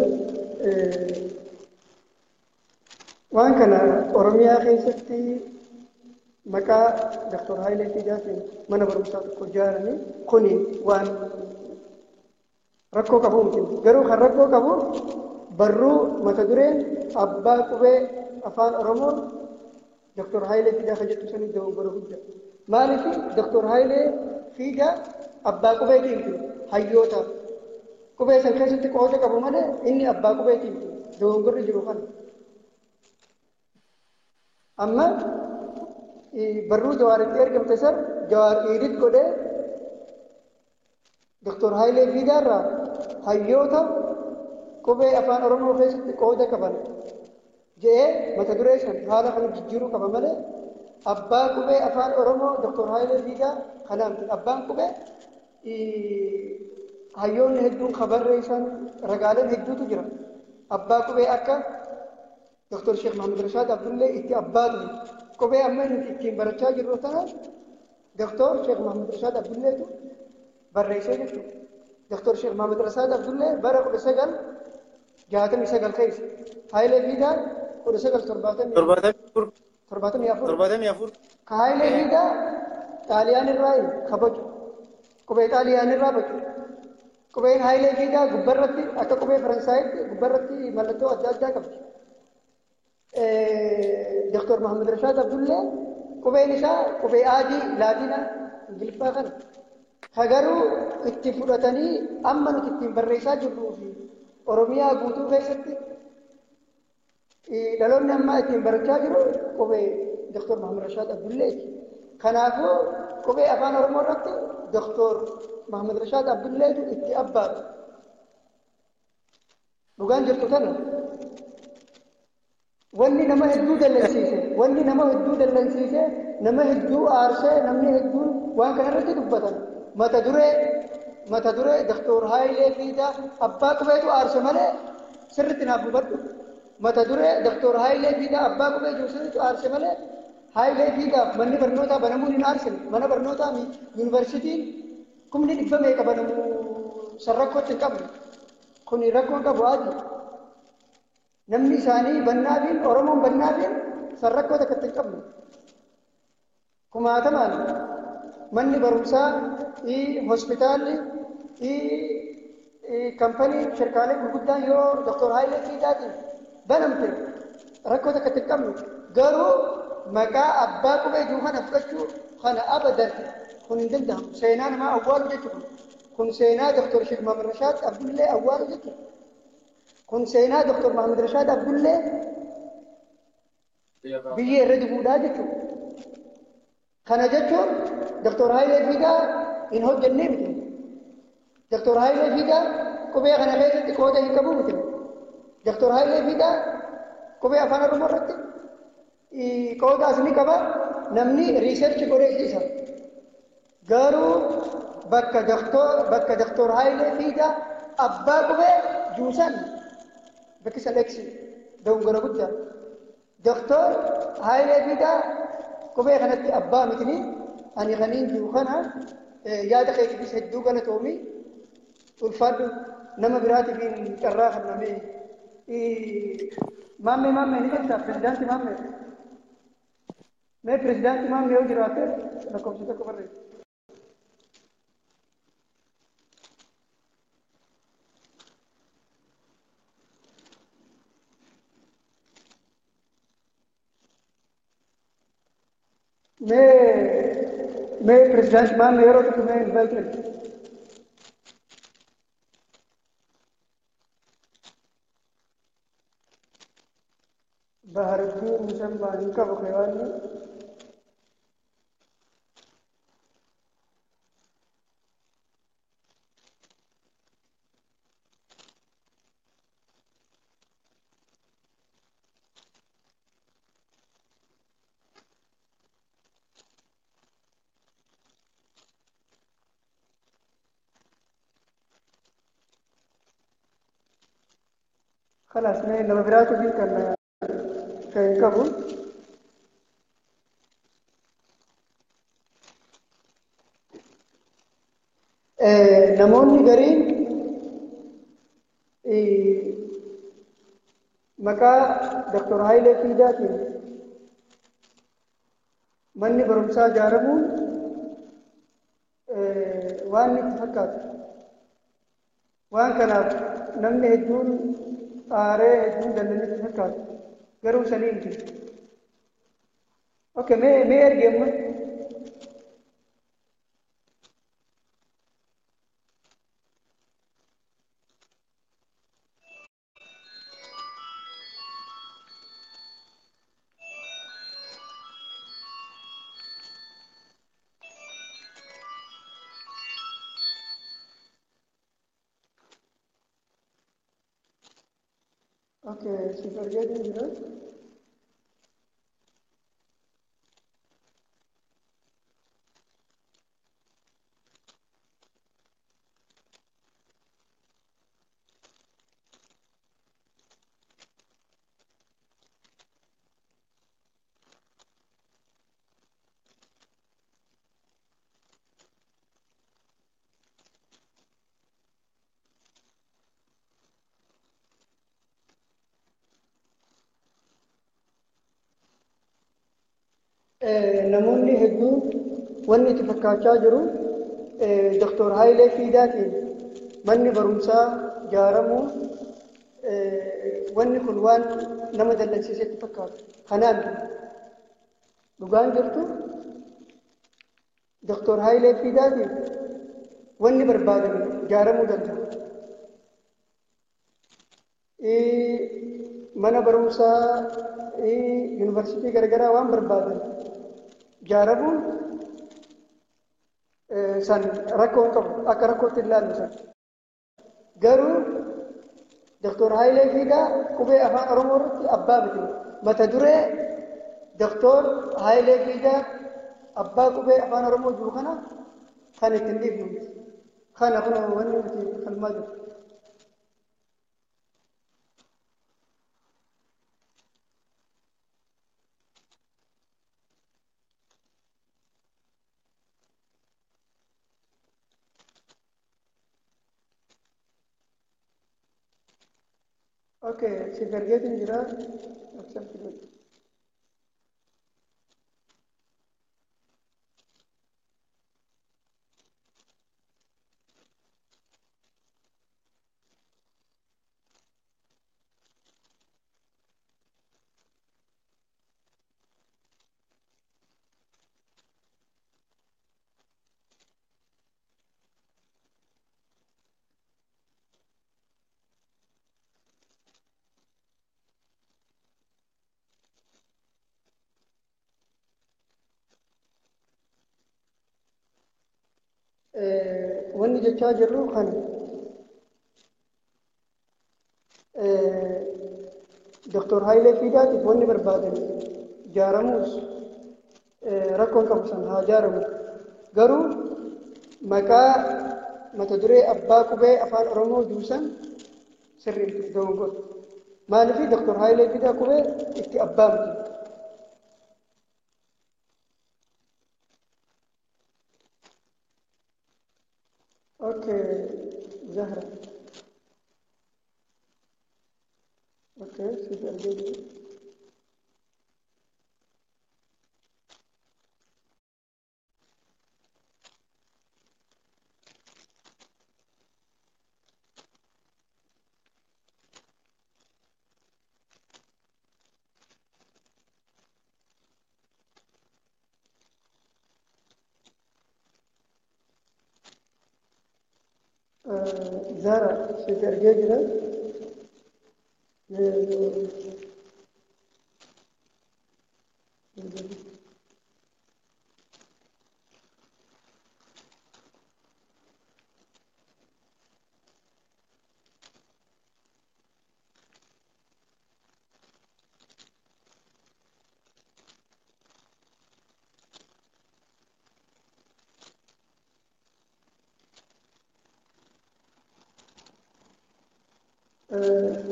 waan kana Oromiyaa keessatti maqaa Dooktor Hayilee Fidaatiin mana barumsaa tokko ijaarame kuni waan rakkoo qabu miti. Garuu kan rakkoo qabu barruu mata dureen abbaa qubee afaan Oromoo Dooktor Hayilee Fidaa kan jettu sanii dogoggora guddaa. Maaliif Dooktor Hayilee Fidaa abbaa qubeetiin hayyoota qubee san keessatti qooda qabu malee inni abbaa qubeetiin dogoggorri jiru kana. Amma barruu Jawaaritti ergamte san Jawaar iidit godhee Dooktor Hayilee Fidaarraa hayyoota qubee afaan Oromoo keessatti qooda qaban jedhee mata duree san haala kana jijjiiruu qaba malee abbaa qubee afaan Oromoo Dooktor Hayilee Fidaa kanaan abbaan qubee hayyoonni hedduun kabarreessan ragaaleen hedduutu jira. Abbaa qubee akka Dooktor Sheek Mahammad Rashaad Abdullee itti abbaa ture. Qubee amma nuti ittiin barachaa jirru tana Dooktor Sheek Mahammad Rashaad Abdulleetu barreessee jechuudha. Dooktor Sheek Mahammad Rashaad Abdullee bara 1969 keessa Hayilee Fidaan 1974. Ka Hayilee Fidaa Xaaliyaan irraa kabaju. Qubee Xaaliyaan irraa bacu. Qubeen Hayilee Fidaa gubbarratti akka qubee Faransaayiti gubbarratti mallattoo adda addaa qabdi. Dooktor Mahammad Rashaad Abdullee qubeen isaa qubee adii Laatina Ingiliffaa kana. Ka garuu itti fudhatanii amma nuti ittiin barreessaa jirruu fi Oromiyaa guutuu keessatti dhaloonni ammaa ittiin barachaa jiru qubee Dooktor Mahammad Rashaad Abdulleeti. Kanaafuu qubee afaan Oromoo irratti Dooktor Mahammad Rashaad Abdulleetu itti abbaadha. Dhugaan jirtu tana. Wanni nama hedduu dallansiise, wanni nama hedduu dallansiise, nama hedduu aarsee, namni hedduun waan kana irratti dubbatan. Mata duree Dooktor Hayilee Fidaa abbaa qubeetu aarse malee sirriitti naaf hubadhu. Mata duree Dooktor Hayilee Fidaa abbaa qubee jiru sirriitti aarse malee Hayilee Fidaaf manni barnootaa banamuun hin aarsine. Mana barnootaa yuunivarsiitiin kumni dhibba meeqa banamu san rakkootti hin qabne. Kun rakkoon qabu adii. Namni isaanii bannaafiin Oromoon bannaafiin san rakkoo takka hin qabne. Kumaatamaan manni barumsaa, hospitaalli, kampanii shirkaalee gurguddaan yoo Dooktor Hayilee Fidaatiin banamte rakkoo takka hin qabnu. Garuu maqaa abbaa qubee jiru kana fudhachuu kana abadan kun hin danda'amu. Seenaa namaa awwaalu jechuudha. Kun seenaa Dooktor Sheek Mahammad Rashaad Abdullee awwaalu jechuudha. Kun seenaa Dooktor Mahammad Rashaad Abdullee biyya irra dibuudhaa jechuudha. Kana jechuun Dooktor Hayilee Fidaa hin hojjennee miti. Dooktor Hayilee Fidaa qubee kana keessatti qooda hin qabu miti. Dooktor Hayilee Fidaa qubee afaan Oromoo irratti qooda as ni qaba. Namni riiserchi godhee isa. Garuu bakka Dooktor Hayilee Fidaa abbaa qubee juusan bakki san eksi dogongora guddaa. Dooktor Hayilee Fidaa qubee kanatti abbaa mitini ani kaniin jiru kana yaada keetiifis hedduu galatoomii ulfaadhu nama biraatiif carraa kenname. Maammee maammee ni jirta pirezidaantii maammee. Mee pirezidaantii maammee yoo jiraate lakkoofsa tokko barreessi. Mee pirezidaantii maammee yeroo tokko mee invite godhi. Baharuddiin Musammaa hin qabu keewwanni. خلاص mee nama biraatu fi kan hin qabu. Namoonni gariin maqaa Dr. Hayilee Fiidaatiin manni barumsaa ijaaramuun waan itti fakkaatu. Waan kanaaf namni hedduun aaree hedduun daldalli fakkaatu. Garuu sanii miti. Okay, mee ergi amma. Okay, si forgetting jira. Namoonni hedduun wanni itti fakkaachaa jiru Dr. Hayilee Fiidaatiin manni barumsaa ijaaramuun wanni kun waan nama dallansiisetti fakkaatu. Kanaan dhugaan jirtu Dr. Hayilee Fiidaatiin wanni barbaadame ijaaramuu danda'a. Mana barumsaa yuunivarsiitii garaagaraa waan barbaadan ijaaramuun san rakkoo hin qabu akka rakkootti hin ilaallu san. Garuu Dr. Hayilee Fiidaa qubee afaan Oromoo irratti abbaa miti. Mata duree Dr. Hayilee Fiidaa abbaa qubee afaan Oromoo jiru kana kan ittiin dhiifnu miti. Kana kun wanni nuti falmaa jiru. Okay, si forgetting jira accept it. Wanni jechaa jirru kana Dr. Hayilee Fiidaatiif wanni barbaadan ijaaramuus rakkoon qabu san haa ijaaramu. Garuu maqaa mata duree abbaa qubee afaan Oromoo juusan sirriitti dogongora. Maaliif Dr. Hayilee Fiidaa qubee itti abbaa miti. Okay, Zahra. Argee jira. Zara siif ergee jira.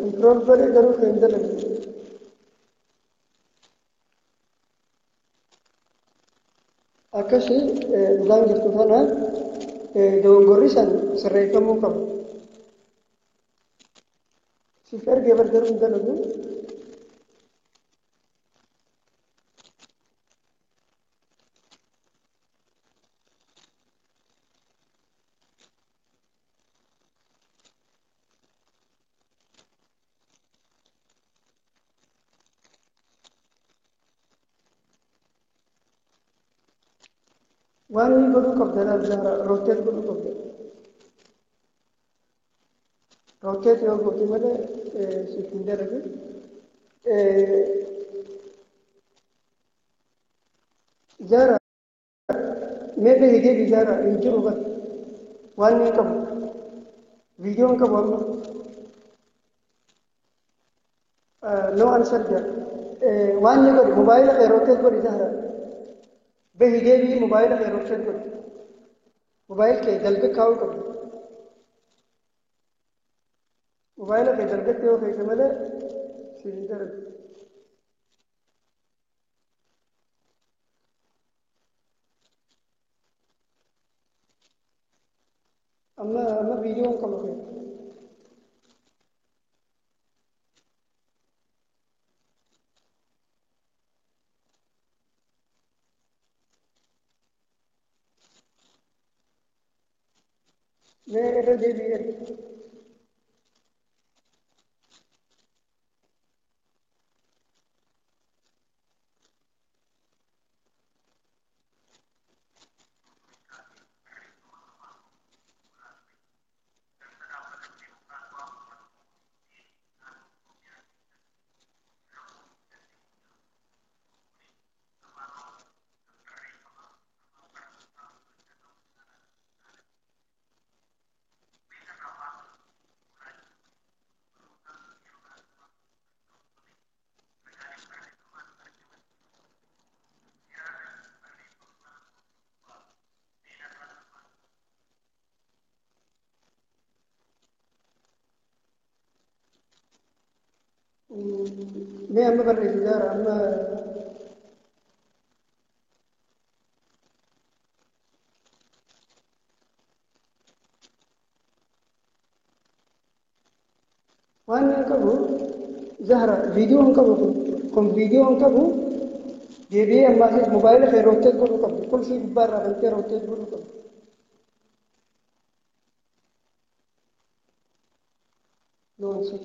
Improve godhe garuu kan hin dalagne. Akkasii dhugaan jirtu kana dogongorri san sirreeffamuu qaba. Siif ergee bar garuu hin dalagu. Waan inni godhuu qabda Zara rotate godhuu qabda. Rotate yoo goote malee siif hin dalagu. Zara mee bahii deebii Zara hin jiru bar waan inni qabu. Viidiyoo hin qabu amma. No answer jira. Waan inni godhu mobaayila kee rotate godhi Zara. Bahii deebii mobaayila kee rotate godhi. Mobaayil kee dalga kaa'uu qabda. Mobaayila kee dalgatti yoo keessa malee siif hin dalagu. Amma viidiyoo hin qabu kee. Mee irra deebii ergi. Mee amma barreessi Zara amma waan inni qabu Zahra viidiyoo hin qabu kun viidiyoo hin qabu deebi'ee ammaasis mobaayila kee rotate godhuu qabdu qulfii gubbaa irraa bantee rotate godhuu qabdu. No answer.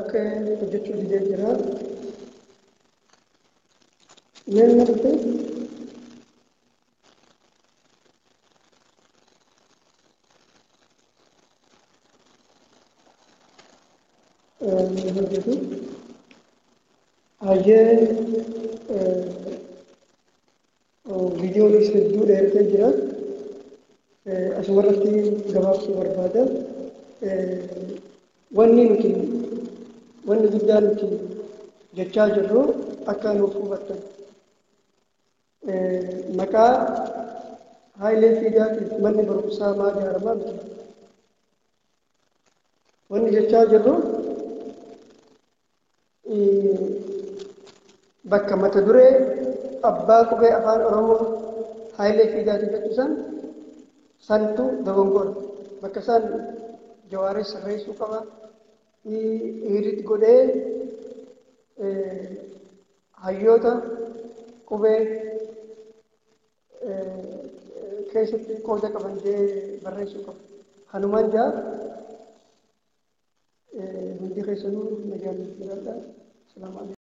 Okay, hojjechuu didee jira. Meen na dhufe? Hojjetu. Hayyee Viidiyoonis hedduu dheeratee jira. Asumarratti gabaabsuu barbaada. Wanni nuti wanni guddaa nuti jechaa jirru akka nuuf hubattan. Maqaa Hayilee Fiidaatiif manni barumsaa maal ijaaramaa miti. Wanni jechaa jirru bakka mata duree abbaa qubee afaan Oromoo Hayilee Fiidaatiif jechu san santu dogongora. Bakka isaan Jawaaris sirreessuu qaba. Hiriit godhee hayyoota qubee keessatti qooda qaban jee barreessuu qaba. Kanumaan jaa hundi keessanuu nagaan jiraadha. Salaamu alaikum.